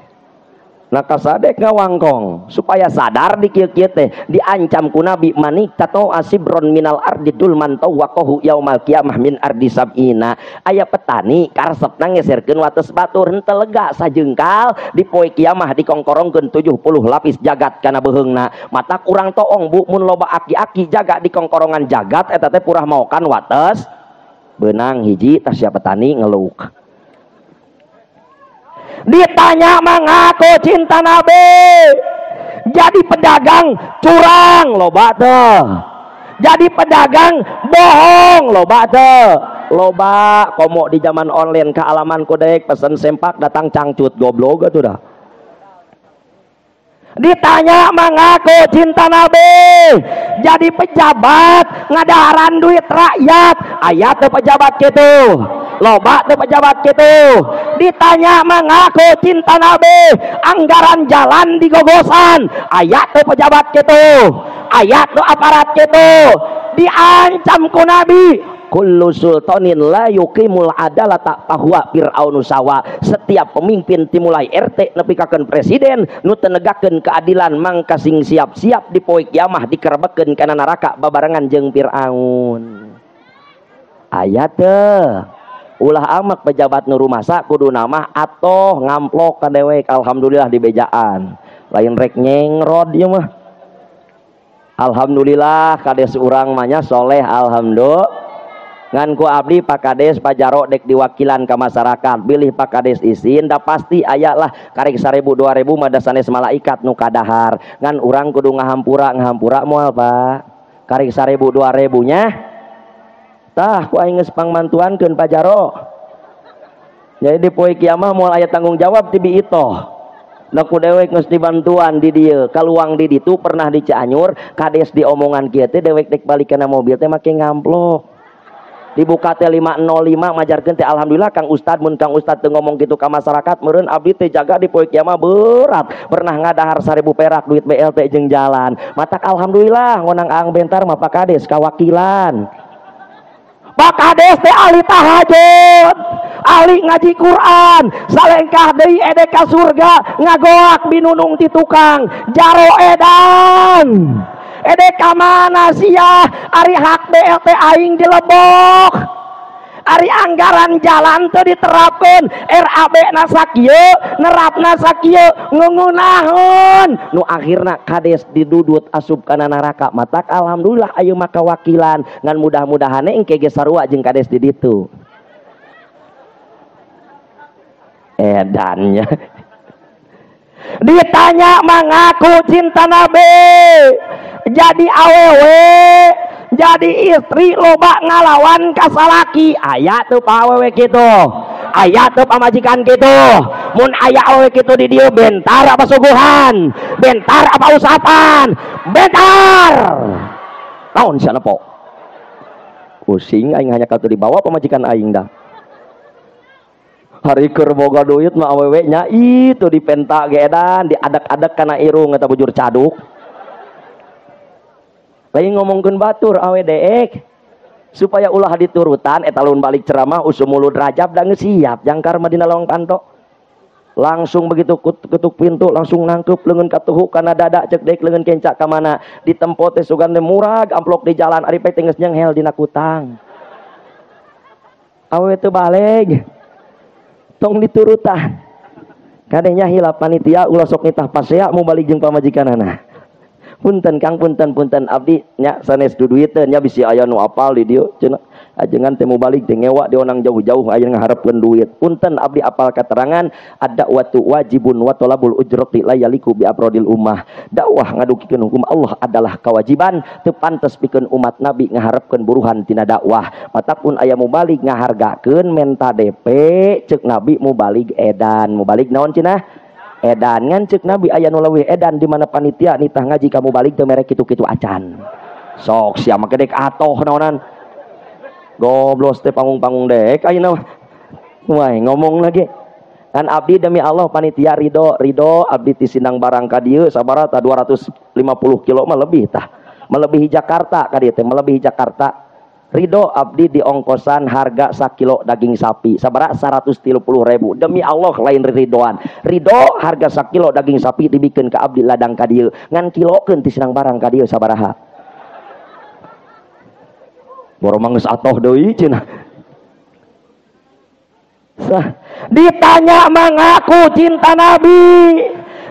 Nah kasadek ngawangkong supaya sadar di kieu-kieu teh diancam ku Nabi manik tato asibron minal ardi dulman tawaqahu yaumal qiyamah min ardi sabina. Aya petani karesepna ngeserkeun wates batur henteu lega sajengkal di poe kiamah dikongkorongkeun 70 lapis jagat kana beuheungna. Mata kurang toong bu mun loba aki-aki jaga dikongkorongan jagat eta teh purah maokan wates beunang hiji tah sia petani ngeluk. Ditanya mengaku cinta Nabi, jadi pedagang curang loba teh, jadi pedagang bohong loba teh, loba komo di zaman online kealaman kodek pesen sempak datang cangcut goblok atuh dah. Ditanya mengaku cinta Nabi, jadi pejabat ngadaharan duit rakyat, aya teh pejabat kitu. Loba teu pejabat kitu. Ditanya mengaku cinta Nabi, anggaran jalan digogosan, aya teu pejabat kitu, aya teu aparat kitu. Diancam ku Nabi, kullu sultanin la yuqimul adalata fahuwa fir'aunu sawa. Setiap pemimpin timulai RT nepikakeun presiden nu teu negakeun keadilan mangka sing siap-siap di poe kiamah dikerebekeun kana neraka babarengan jeung Fir'aun. Aya teu? Ulah amak pejabat nu rumasa kudu nama atoh ngamplok ka dewek, alhamdulillah di bejaan lain rek nyengrod ieu mah. Alhamdulillah kades urang mah nya soleh, alhamdulillah. Ngan ku abdi Pak Kades Pak Jaro dek diwakilan ka masyarakat, bilih Pak Kades isin da pasti aya lah karek 1000 2000 mah da sanes malaikat nu kadahar. Ngan urang kudu ngahampura, ngahampura moal Pak. Karek 1000 2000 nya. Tah ku aing geus pangmantuankeun Pak Jaro. Jadi di poe kiamah moal aya tanggung jawab ti bi itoh. Da ku dewek geus dibantuan di dieu, kaluang di ditu pernah di Cianjur, kades diomongan kieu teh dewek dek balik kana mobil teh make ngamplok. Dibuka teh 505 majarkeun teh alhamdulillah Kang Ustad, mun Kang Ustad teu ngomong kitu ka masyarakat meureun abdi teh jaga di poe kiamah berat. Pernah ngadahar 1000 perak duit BLT jeung jalan. Matak alhamdulillah ngonang aang bentar mah Pak Kades kawakilan. Pak Kades teh ahli tahajud, ahli ngaji Quran, salengkah deui edek ka surga ngagoak binunung ti tukang jaro edan. Edek ka mana sia ari hak BLT aing dilebok, ari anggaran jalan teu diterapkeun, RAB na sakieu nerapna sakieu ngungunahun nu akhirna kades didudut asup kana neraka. Matak alhamdulillah ayeuna mah kawakilan, ngan mudah-mudahan engke ge sarua jeung kades di ditu. Edannya. Ditanya mengaku cinta Nabi, jadi awewe, jadi istri loba ngalawan kasalaki. Aya tuh pak awewe kitu, aya tuh pamajikan kitu. Mun aya awewe kitu di dieu bentar apa suguhan, bentar apa usapan, bentar. Naon sia nepo? Pusing aing hanya katu dibawa pamajikan aing dah. Hari keur boga duit mah awewe nya itu dipenta ge edan, diadak-adak kana irung eta bujur caduk. Lain ngomongkeun batur awe deek supaya ulah diturutan eta lamun balik ceramah usum mulud Rajab da geus siap jangkar mah dina lawang panto. Langsung begitu ketuk pintu langsung nangkep leungeun katuhu kana dada cek deek leungeun kencak ka mana ditempo teh sugan teh murag amplok di jalan ari teh geus nyenghel dina kutang. Awe teu baleg. Tong diturutan. Kadenya hilap panitia ulah sok nitah pasea mau balik jeung pamajikanana. Punten Kang, punten punten abdi nya sanes duduiteun nya bisi aya nu apal di dieu cenah. Ajengan teh mau balik teh ngewa di onang jauh-jauh aya ngaharepkeun duit. Punten abdi apal keterangan ad-da'watu wajibun wa talabul ujrati la yaliku bi afrodil ummah. Dakwah ngadukikeun hukum Allah adalah kewajiban, teu pantes pikeun umat Nabi ngaharepkeun buruhan tina dakwah. Matakun aya mubalig ngahargakeun menta DP ceuk Nabi mubalig edan. Mubalig naon cenah? Edan. Ngan ceuk Nabi aya nu leuwih edan di mana panitia nitah ngaji kamu balik teu mere kitu-kitu acan. Sok sia make dek atoh naonan. Goblos teh panggung-panggung dek ayeuna mah. Wah, ngomong lagi. Kan abdi demi Allah panitia ridho, ridho abdi ti Sindang barang ka dieu sabaraha tah 250 kilo mah lebih tah. Melebihi Jakarta ka dieu teh, melebihi Jakarta. Ridho abdi di ongkosan harga sakilo daging sapi sabaraha 130.000. Demi Allah lain ridoan. Ridho harga sakilo daging sapi dibikeun ka abdi ladang ka dieu. Ngan kilokeun ti Sindang barang ka dieu sabaraha. Boro mah geus atoh deui cenah. Sah. Ditanya mengaku cinta Nabi,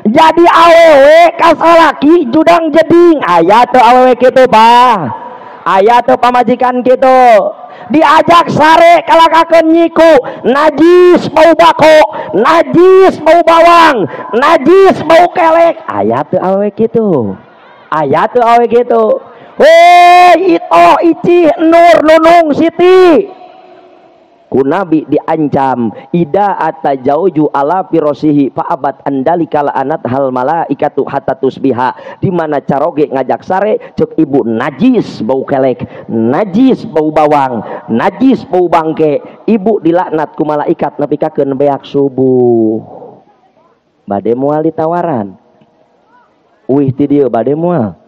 jadi awewe kasalaki judang jeding. Aya teu awewe kitu Pak? Aya teu pamajikan kitu? Diajak sare kalakakeun nyiku, najis bau bako, najis bau bawang, najis bau kelek. Aya teu awewe kitu? Aya teu awewe kitu? Hei ito ici nur nunung siti. Ku nabi diancam ida atajauju ala firosihi fa'abat andalika la'anat hal malaikatu hatta tusbiha. Di mana caroge ngajak sare cek ibu najis bau kelek, najis bau bawang, najis bau bangke. Ibu dilaknat ku malaikat nepi ka keun beak subuh. Bade moal ditawaran. Uih ti dieu bade moal.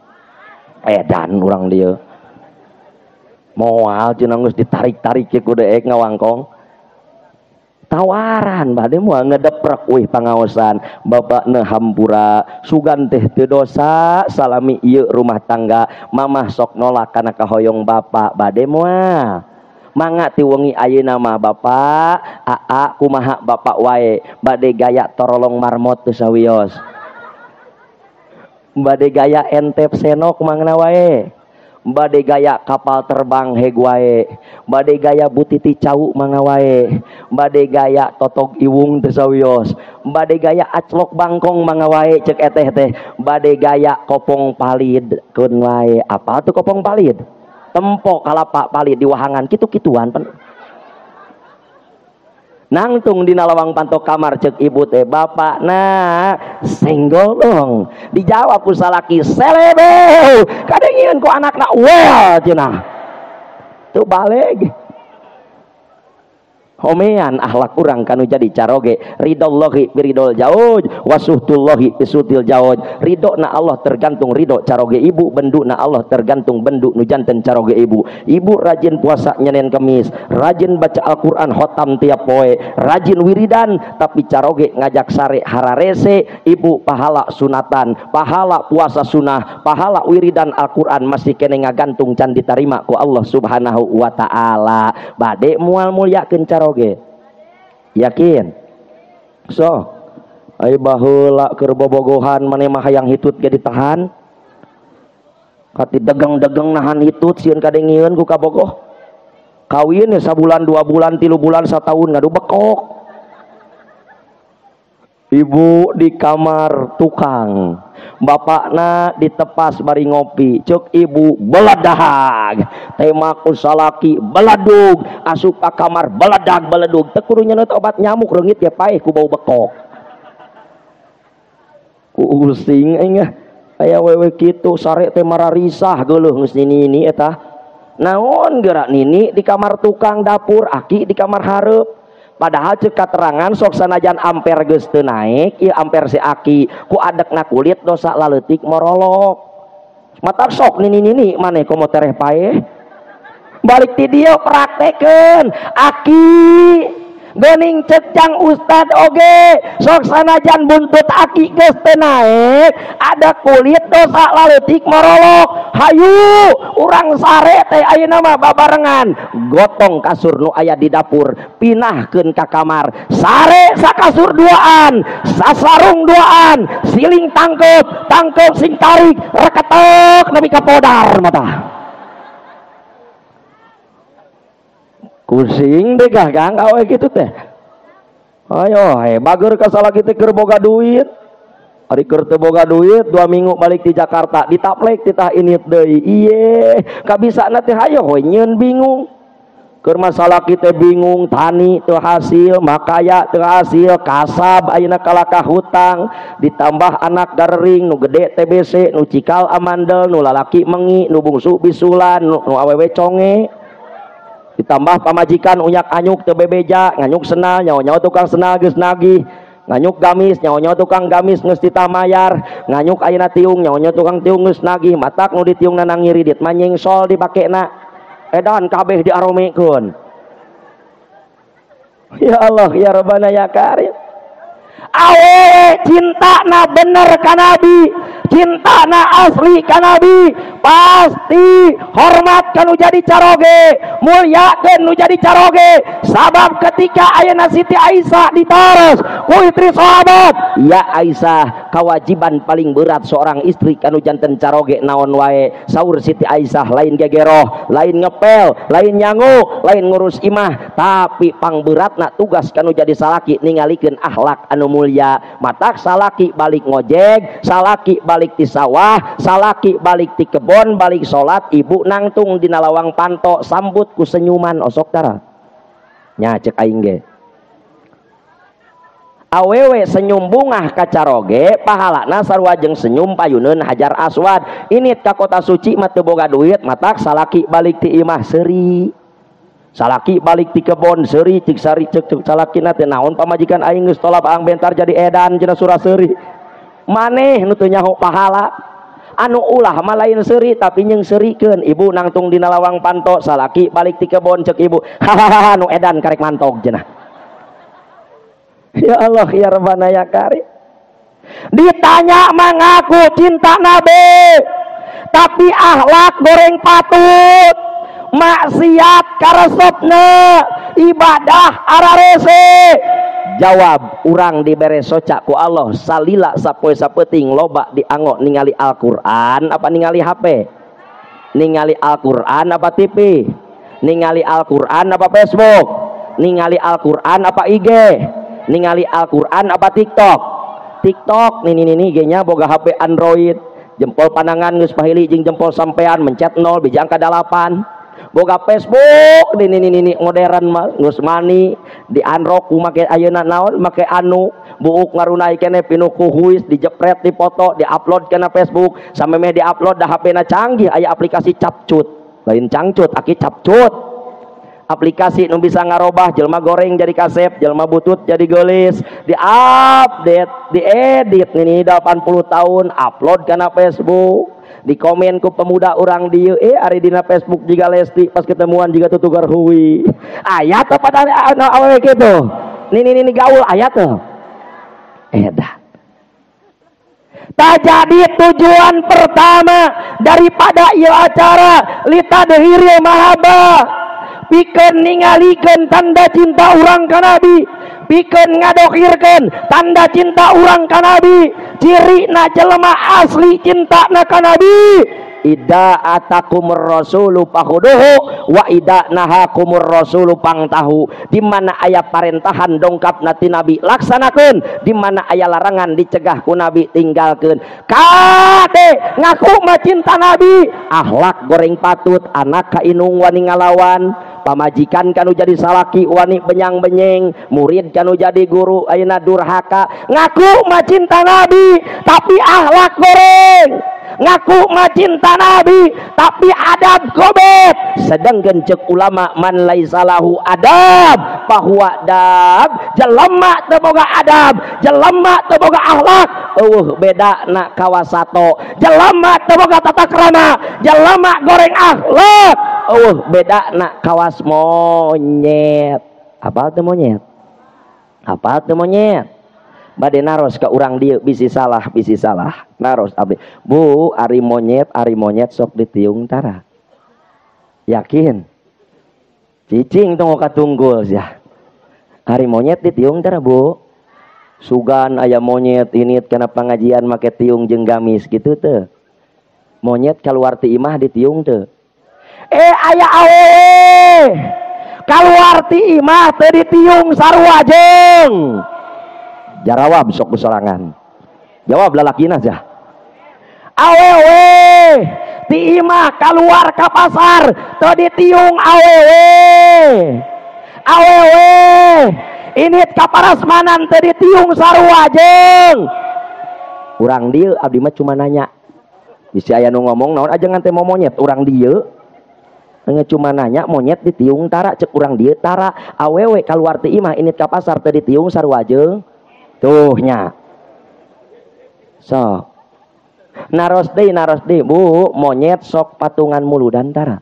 Edan urang dieu. Moal cenah geus ditarik-tarik ye ku deek ngawangkong. Tawaran bade moal ngedeprek uih pangaosan. Bapakna hampura sugan teh teu dosa salami ieu rumah tangga. Mamah sok nolak kana kahoyong bapak bade moal. Mangga ti wengi ayeuna mah bapak, aa kumaha bapak wae bade gaya torolong marmot teu sawios. Bade gaya entep senok mangna wae. Bade gaya kapal terbang heg wae, bade gaya butiti cau mangga wae, bade gaya totog iwung teu sawios, bade gaya aclok bangkong mangga wae cek eteh teh, bade gaya kopong palid keun wae. Apa tuh kopong palid? Tempo kalapa palid di wahangan kitu-kituan pen. Nangtung dina lawang pantok kamar cek ibu teh bapak nah senggol dong. Dijawab ku salaki selebeu kadengieun ku anakna well cenah. Tuh baleg. Homean akhlak urang kanu jadi caroge. Ridollahi biridol jauj wasuhtullahi bisutil jauj. Ridona Allah tergantung ridho caroge ibu, benduna Allah tergantung bendu nu janten caroge ibu. Ibu rajin puasa nyenен kemis, rajin baca Al-Qur'an khotam tiap poe, rajin wiridan, tapi caroge ngajak sare hararese, ibu pahala sunatan, pahala puasa sunah, pahala wiridan Al-Qur'an masih kene ngagantung can ditarima ku Allah Subhanahu wa taala. Bade moal mulyakeun caroge. Yakin? So, ayo baheula keur bobogohan maneh mah hayang hitut ge ditahan. Kati degang-degang nahan hitut sieun kadengieun ku kabogoh. Kawin ya sabulan, 2 bulan, 3 bulan, satahun ngadu bekok. Ibu di kamar tukang, bapakna ditepas bari ngopi, cek ibu beledag, tema ku salaki beledug, asup ka kamar beledag beledug, teu kudu nyeuneuh obat nyamuk reungit ge paeh ku bau bekok. Ku using aing aya wewe kitu sare teh mararisah geuleuh geus nini-nini eta. Naon gerak nini di kamar tukang dapur, aki di kamar hareup. Padahal cek katerangan sok sanajan ampere geus teu naek, ieu ampere si aki ku adekna kulit dosa laleutik morolok. Matak sok nini-nini maneh komo tereh paeh. Balik ti dieu praktekeun aki geuning cek jang ustad oge sok sanajan buntut aki geus teu naek, ada kulit dosa laleutik morolok. Hayu urang sare teh ayeuna mah babarengan gotong kasur nu aya di dapur pinahkeun ka kamar sare sakasur duaan sasarung duaan siling tangkeup tangkeup sing tarik reketek nepi ka podar mata kusing deh kang awe kitu teh. Ayo he bager ka salaki teh keur boga duit. Ari keur teu boga duit 2 minggu balik di Jakarta ditaplek titah init deui. Iye kabisana teh hayo we nyeun bingung. Keur masalah kita bingung, tani teu hasil, makaya teu hasil, kasab ayeuna kalakah hutang, ditambah anak garering nu gede TBC, nu cikal amandel, nu lalaki mengi, nu bungsu bisulan, nu awewe conge. Ditambah pamajikan unyak anyuk teu bebeja, nganyuk senal, nyawa-nyawa tukang senal geus nagih. Nganyuk gamis, nyawa-nyawa tukang gamis geus ditamayar, nganyuk ayeuna tiung, nyawa-nyawa tukang tiung geus nagih, matak nu ditiungna nangiridit mah nyengsol dipakena. Edan kabeh diaromekeun. Ya Allah, ya Rabbana ya Karim. Awewe cintana bener ka Nabi, cintana asli ka Nabi, pasti hormat ka nu jadi caroge, mulyakeun nu jadi caroge. Sabab ketika ayeuna Siti Aisyah ditaros ku istri sahabat, ya Aisyah, kewajiban paling berat seorang istri kanu janten caroge naon wae? Saur Siti Aisyah, lain gegeroh, lain ngepel, lain nyangu, lain ngurus imah, tapi pangberatna tugas kanu jadi salaki ningalikeun akhlak anu mulia. Matak salaki balik ngojek, salaki balik ti sawah, salaki balik ti kebon, balik salat, ibu nangtung dina lawang panto sambut ku senyuman osok tara. Nya cek aing ge. Awewe senyum bungah ka caroge pahalana sarua jeung senyum payuneun hajar aswad. Ini ka kota suci mah teu boga duit matak salaki balik ti imah seuri. Salaki balik ti kebon seuri cik sari cek cek salakina teh naon pamajikan aing geus tolap ang bentar jadi edan cenah surah seuri. Maneh nu teu nyaho pahala. Anu ulah mah lain seuri tapi nyeung seurikeun. Ibu nangtung dina lawang panto salaki balik ti kebon cek ibu hahaha nu edan karek mantog cenah. Ya Allah ya Rabbana ya Karim. Ditanya mengaku cinta Nabi tapi akhlak goreng patut, maksiat karesepna, ibadah ararese. Jawab urang dibere soca ku Allah salila sapoe sapeting loba dianggo ningali Al-Qur'an apa ningali HP? Ningali Al-Qur'an apa TV? Ningali Al-Qur'an apa Facebook? Ningali Al-Qur'an apa IG? Ningali Al-Qur'an apa TikTok? TikTok nini nini IG-nya boga HP Android, jempol panangan geus pahili jeung jempol sampean mencet 0 biji angka 8. Boga Facebook nini nini nini modern mah geus mani di unrock ku make ayeuna naon make anu buuk ngarunai keneh pinuh ku huis dijepret dipoto diupload kana Facebook samemeh diupload da HP-na canggih aya aplikasi capcut lain cangcut aki capcut. Aplikasi nu bisa ngarobah jelma goreng jadi kasep, jelma butut jadi geulis, diupdate, diedit ini 80 tahun upload kana Facebook, dikomen ku pemuda urang dieu ari dina Facebook jiga Lesti pas ketemuan jiga tutugar hui. Aya teh pada awewe kitu. Nini nini gaul aya teh. Edan. Tak jadi tujuan pertama daripada ieu acara litadhiril mahabbah. Pikeun ningalikeun tanda cinta urang ka Nabi, pikeun ngadohirkeun tanda cinta urang ka Nabi, cirina jelema asli cintana ka Nabi. Ida atakumur rasulu fakhuduhu wa ida nahakumur rasulu pangtahu. Di mana aya parentahan dongkap ti Nabi laksanakeun, di mana aya larangan dicegah ku Nabi tinggalkeun. Kade ngaku mah cinta Nabi, akhlak goreng patut, anak ka inung wani ngalawan, pamajikan kanu jadi salaki wani benyang-benyeng, murid kanu jadi guru ayeuna durhaka. Ngaku mah cinta Nabi tapi akhlak goreng, ngaku mah cinta Nabi tapi adab gobet. Sedangkan cek ulama man laisa lahu adab fahuwa dab, jelema teu boga adab, jelema teu boga akhlak eueuh beda na kawasato, jelema teu boga tata krama, jelema goreng akhlak eueuh beda na kawas monyet. Apal teu monyet? Apal teu monyet? Bade naros ke urang dieu bisi salah, bisi salah. Naros abdi. Bu, ari monyet sok ditiung tara. Yakin? Cicing tong katunggul sia. Ari monyet ditiung tara, Bu. Sugan aya monyet ini kana pengajian make tiung jeung gamis gitu teu. Monyet kaluar ti imah ditiung teu. Aya awewe. Kaluar ti imah teu ditiung sarua jeung. Jarawab sok besorangan. Jawab lalakina aja. Awewe ti imah keluar ka pasar teu ditiung awewe. Awewe ini ka parasmanan teu ditiung sarua jeung. Urang dieu abdi mah cuma nanya. Bisi aya nu ngomong naon aja ngan teh monyet urang dieu. Nge cuma nanya monyet ditiung tara cek urang dieu tara. Awewe keluar ti imah ini ka pasar teu ditiung sarua jeung. Tuh nya. Sok. Naros deui, Bu, monyet sok patungan muludan tara.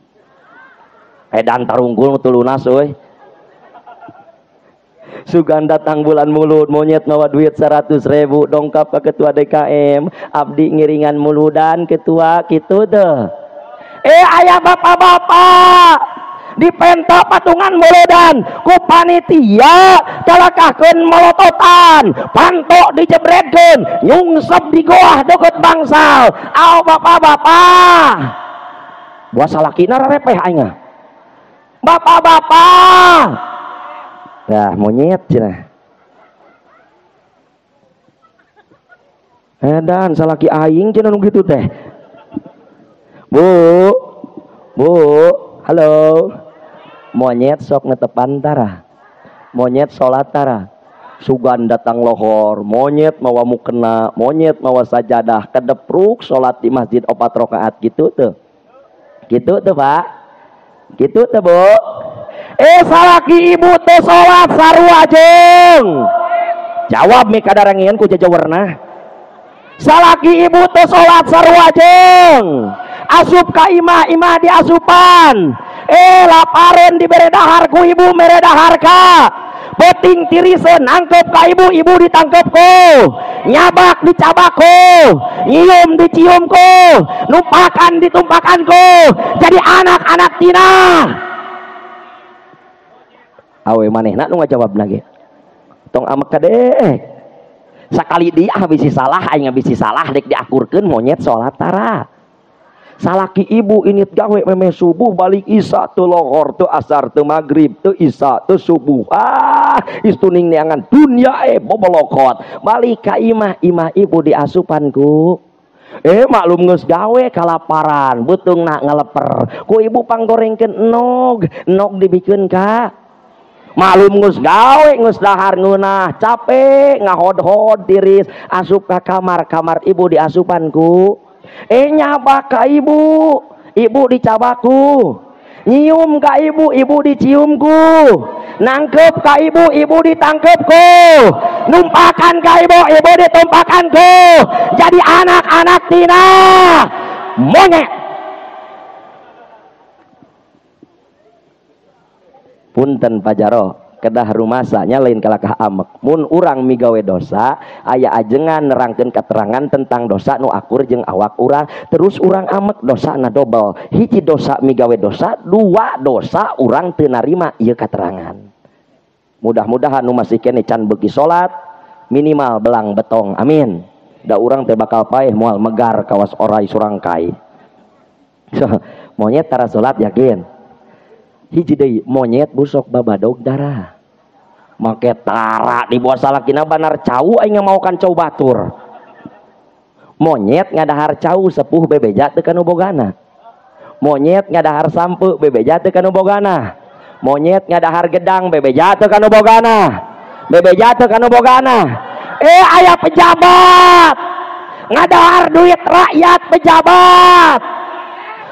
Edan tarunggul nu lunas euy. Sugan datang bulan mulut, monyet mawa duit 100.000 dongkap ke ketua DKM, abdi ngiringan muludan ketua kitu teh. Aya bapak-bapak dipenta patungan muludan ku panitia calakahkeun molototan, pantok dijebretkeun, nyungsep di goah deukeut bangsal. Aw bapak-bapak, buah salakina rarepeh aing. Bapak-bapak, dah monyet cenah. Edan salaki aing cenah nu kitu teh. Bu, bu, halo. Monyet sok netepan tara. Monyet salat tara. Sugan datang lohor, monyet mawa mukena, monyet mawa sajadah, kedepruk salat di masjid 4 rakaat gitu tuh. Gitu tuh, Pak. Gitu tuh, Bu. Salaki ibu teh salat sarua jeung. Jawab mi kadarangian ku jajawarna. Salaki ibu teh salat sarua jeung. Asup ka imah, imah diasupan. Laparen dibere dahar ku ibu, mere dahar ka. Beting tiriseun nangkep ka ibu, ibu ditangkep ku. Nyabak dicabak ku, nyium dicium ku, numpakan ditumpakan ku. Jadi anak-anak tina. Awe manehna nu ngajawabna ge. Tong amek kadek. Sakali dia bisi salah, aing bisi salah dek diakurkeun monyet salat tara. Salaki ibu init gawe memeh subuh balik isya teu lohor teu asar teu magrib teu isya teu subuh, istuning neangan dunia bobolokot balik ka imah, imah ibu diasupan ku. Maklum geus gawe kalaparan beuteungna ngaleper ku ibu panggorengkeun enog, enog dibikeun ka. Maklum geus gawe geus dahar ngeunah capek ngahodhod tiris asup ka kamar, kamar ibu diasupan ku. Nyabak ka ibu, ibu dicabaku. Nyium ka ibu, ibu diciumku. Nangkep ka ibu, ibu ditangkepku. Numpakan ka ibu, ibu ditumpakanku. Jadi anak-anak tina monyet. Punten Pajaro, kedah rumasanya lain kalakah amek. Mun urang migawe dosa, aya ajengan nerangkeun keterangan tentang dosa nu akur jeung awak urang, terus urang amek dosana dobel. Hiji dosa migawe dosa, dua dosa urang teu narima ieu keterangan. Mudah-mudahan nu masih keneh can beuki salat, minimal belang betong. Amin. Da urang teh bakal paeh moal megar kawas orai surangkai. Monyet tara salat yakin. Hiji deui monyet busok babadog darah. Make tara di bawah salakina banar cau aing ngamaokan cau batur. Monyet ngadahar cau sepuh bebeja teu kanu bogana. Monyet ngadahar sampe bebeja teu kanu bogana. Monyet ngadahar gedang bebeja teu kanu bogana. Bebeja teu kanu bogana. Aya pejabat ngadahar duit rakyat pejabat.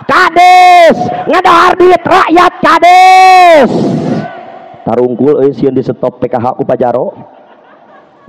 Kades ngadahar duit rakyat kades. Tarungkul euy sieun di stop PKH ku Pajaro.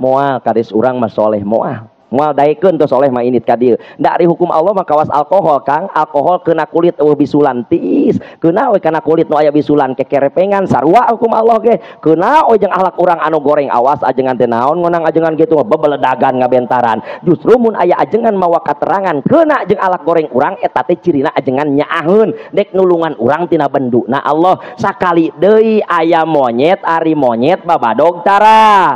Moal kades urang mah soleh moal. Moal daekeun teu soleh mah init ka dieu. Dari hukum Allah mah kawas alkohol Kang, alkohol kena kulit eueuh bisulan tiis, kena we kana kulit nu aya bisulan kekerepengan sarua hukum Allah ge. Kena we jeung akhlak urang anu goreng awas ajengan teh naon ngonang ajengan kitu bebeledagan ngabentaran. Justru mun aya ajengan mawa katerangan kena jeung akhlak goreng urang eta teh cirina ajengan nyaaheun dek nulungan urang tina benduna Allah. Sakali deui aya monyet ari monyet babadog tara.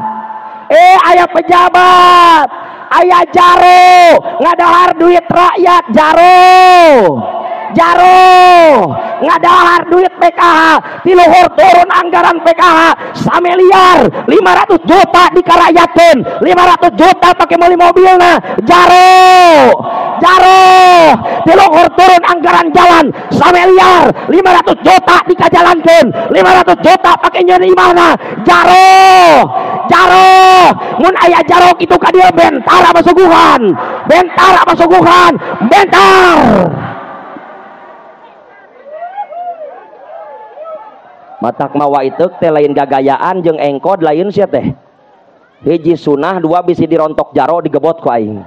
Aya pejabat, aya jaro ngadahar duit rakyat jaro, jaro ngadahar duit PKH, tiluhur turun anggaran PKH samiliar 500 juta dikarayakeun, 500 juta pakai meuli mobilna, jaro, jaro tiluhur turun anggaran jalan samiliar 500 juta dikajalankeun, 500 juta pakai nyeun imahna, jaro, jaro. Mun aya jaro kitu ka dieu bentar apa suguhan, bentar apa suguhan, bentar. Matak mawa iteuk teh lain gagayaan jeung engkod lain sia teh. Hiji sunah dua bisi dirontok jaro digebot ku aing.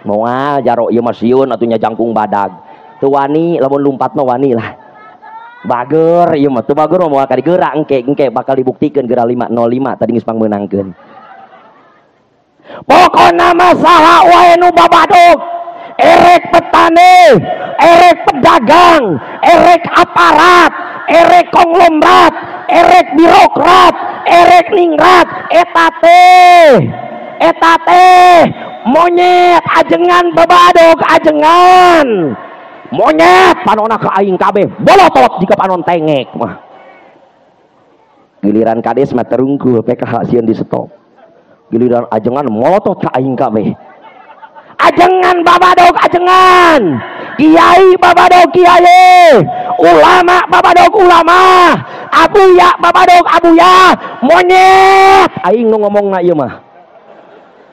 Moal jaro ieu mah sieun atuh nya jangkung badag. Teu wani lamun lumpat mah wani lah. Bager ieu mah teu bager mah moal ka digeura engke engke bakal dibuktikeun geura 505 tadi geus pangmeunangkeun. Pokona mah saha wae nu babadog, erek petani, erek pedagang, erek aparat, erek konglomerat, erek birokrat, erek ningrat, eta teh monyet ajengan babadog ajengan. Monyet panona ka aing kabeh bolotot jika panon tengek mah. Giliran kades mah terungkul PKH sieun di stop. Giliran ajengan molotot ka aing kabeh. Ajengan babadog ajengan, kiai babadog kiai, ulama babadog ulama, Abuya babadog abuya monyet aing nu ngomongna ieu mah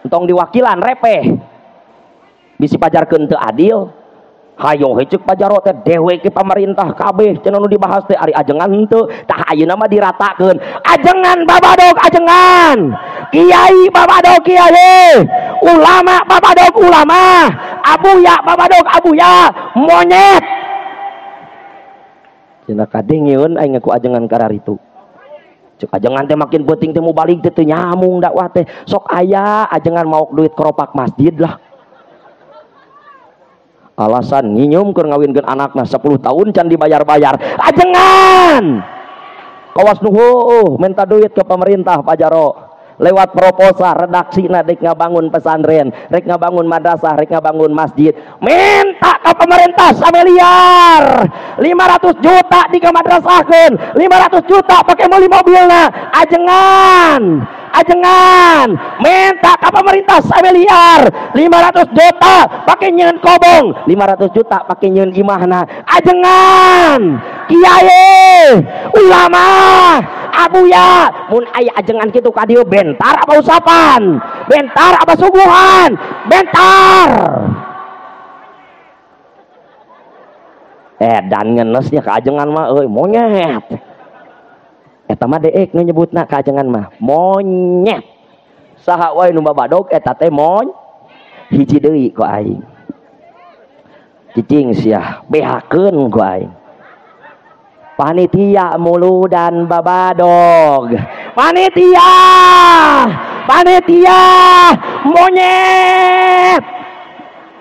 entong diwakilan repeh bisi pajarkeun teu adil. Hayo heuceuk pajaro teh dewe ke pamarintah kabeh cenah nu dibahas teh ari ajengan henteu tah ayeuna mah diratakeun ajengan babadog ajengan kiai babadog kiai ulama babadog ulama abuya babadog abuya monyet cenah kadengeun aing ngaku ajengan kararitu cek ajengan teh makin penting teh mubalig teh teu nyamung dakwah teh sok aya ajengan maok duit keropak masjid lah alasan nyinyum keur ngawinkeun anakna 10 tahun can dibayar-bayar ajengan kawas nu heueuh minta duit ke pemerintah pajaro lewat proposal redaksina rek ngabangun pesantren rek ngabangun madrasah rek ngabangun masjid minta ke pemerintah samiliar 500 juta dikamadrasahkeun 500 juta pake meuli mobilna ajengan ajengan minta ke pemerintah samiliar 500 juta pakai nyeun kobong 500 juta pakai nyeun imahna ajengan kiai ulama abuya mun aya ajengan kitu ka dieu bentar apa usapan bentar apa suguhan bentar dan ngenesnya ka ajengan mah euy monyet eta mah deek nu nyebutna ka ajengan mah monyet saha wae nu babadog eta teh mon hiji deui ku aing cicing sia behakeun ku aing panitia muludan babadog panitia panitia monyet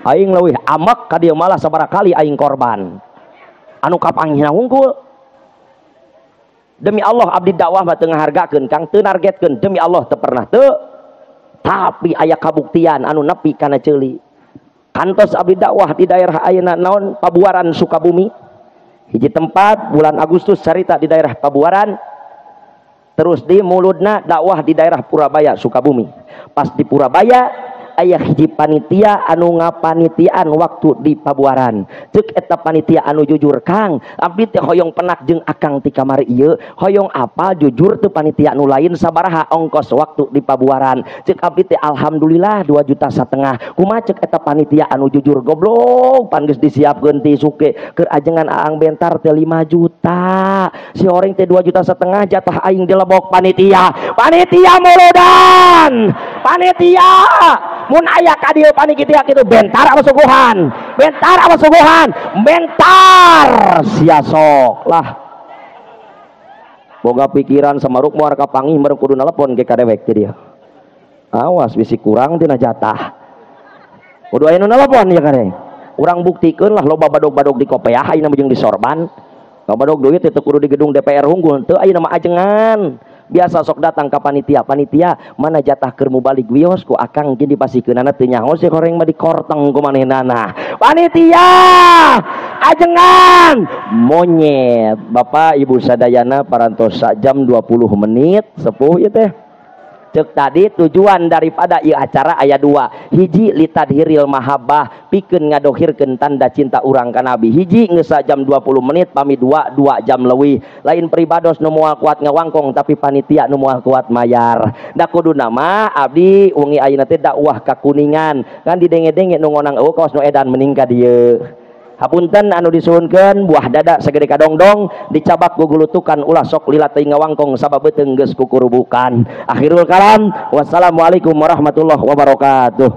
aing leuwih amek ka dieu malah sabaraha kali aing korban anu kapanggihna hungkul. Demi Allah abdi dakwah mah teu ngahargakeun kang teu nargetkeun demi Allah teu pernah teu tapi aya kabuktian anu nepi kana ceuli kantos abdi dakwah di daerah ayeuna naon Pabuaran Sukabumi hiji tempat bulan Agustus carita di daerah Pabuaran terus di muludna dakwah di daerah Purabaya Sukabumi pas di Purabaya aya hiji panitia anu ngapanitiaan waktu di Pabuaran cek eta panitia anu jujur kang abdi teh hoyong penak jeung akang ti kamari ieu hoyong apal jujur teu panitia anu lain sabaraha ongkos waktu di Pabuaran cek abdi teh alhamdulillah 2,5 juta kumaha cek eta panitia anu jujur goblok pan geus disiapkeun ti suke keur ajengan aang bentar teh 5 juta si horeng teh 2,5 juta jatah aing dilebok panitia panitia muludan panitia mun aya ka dieu panitia kitu bentar apa suguhan bentar apa suguhan bentar sia sok lah boga pikiran samaruk moal kapanggih meureun kudu nelepon ke ka dewek jadi awas bisi kurang tina jatah kudu aya nu nelepon ya kare urang buktikeun lah loba badog-badog di kopeah ayeuna mah jeung di sorban loba badog duit teu kudu di gedung DPR unggul teu ayeuna mah ajengan biasa sok datang ke panitia panitia mana jatah keur mubalig wios ku akang geus dipasikeunana teu nyaho si horeng mah dikorteng ku manehnana panitia ajengan monyet. Bapak Ibu sadayana parantos jam 20 menit sepuh ieu teh cek tadi tujuan daripada ieu acara aya dua hiji litadhiril mahabbah pikeun ngadohirkeun tanda cinta urang ka Nabi hiji geus jam 20 menit pami 2 jam leuwih lain pribados nu moal kuat ngawangkong tapi panitia nu moal kuat mayar da kuduna mah abdi wengi ayeuna teh dakwah ka Kuningan kan didenge-denge nu ngonang eueuh kawas nu edan mending ka dieu. Hapunten anu disuhunkeun buah dada segede kadongdong dicabak gugulutukan ulah sok lila teuing ngawangkong sabab beuteung geus kukurubukan. Akhirul kalam, wassalamualaikum warahmatullahi wabarakatuh.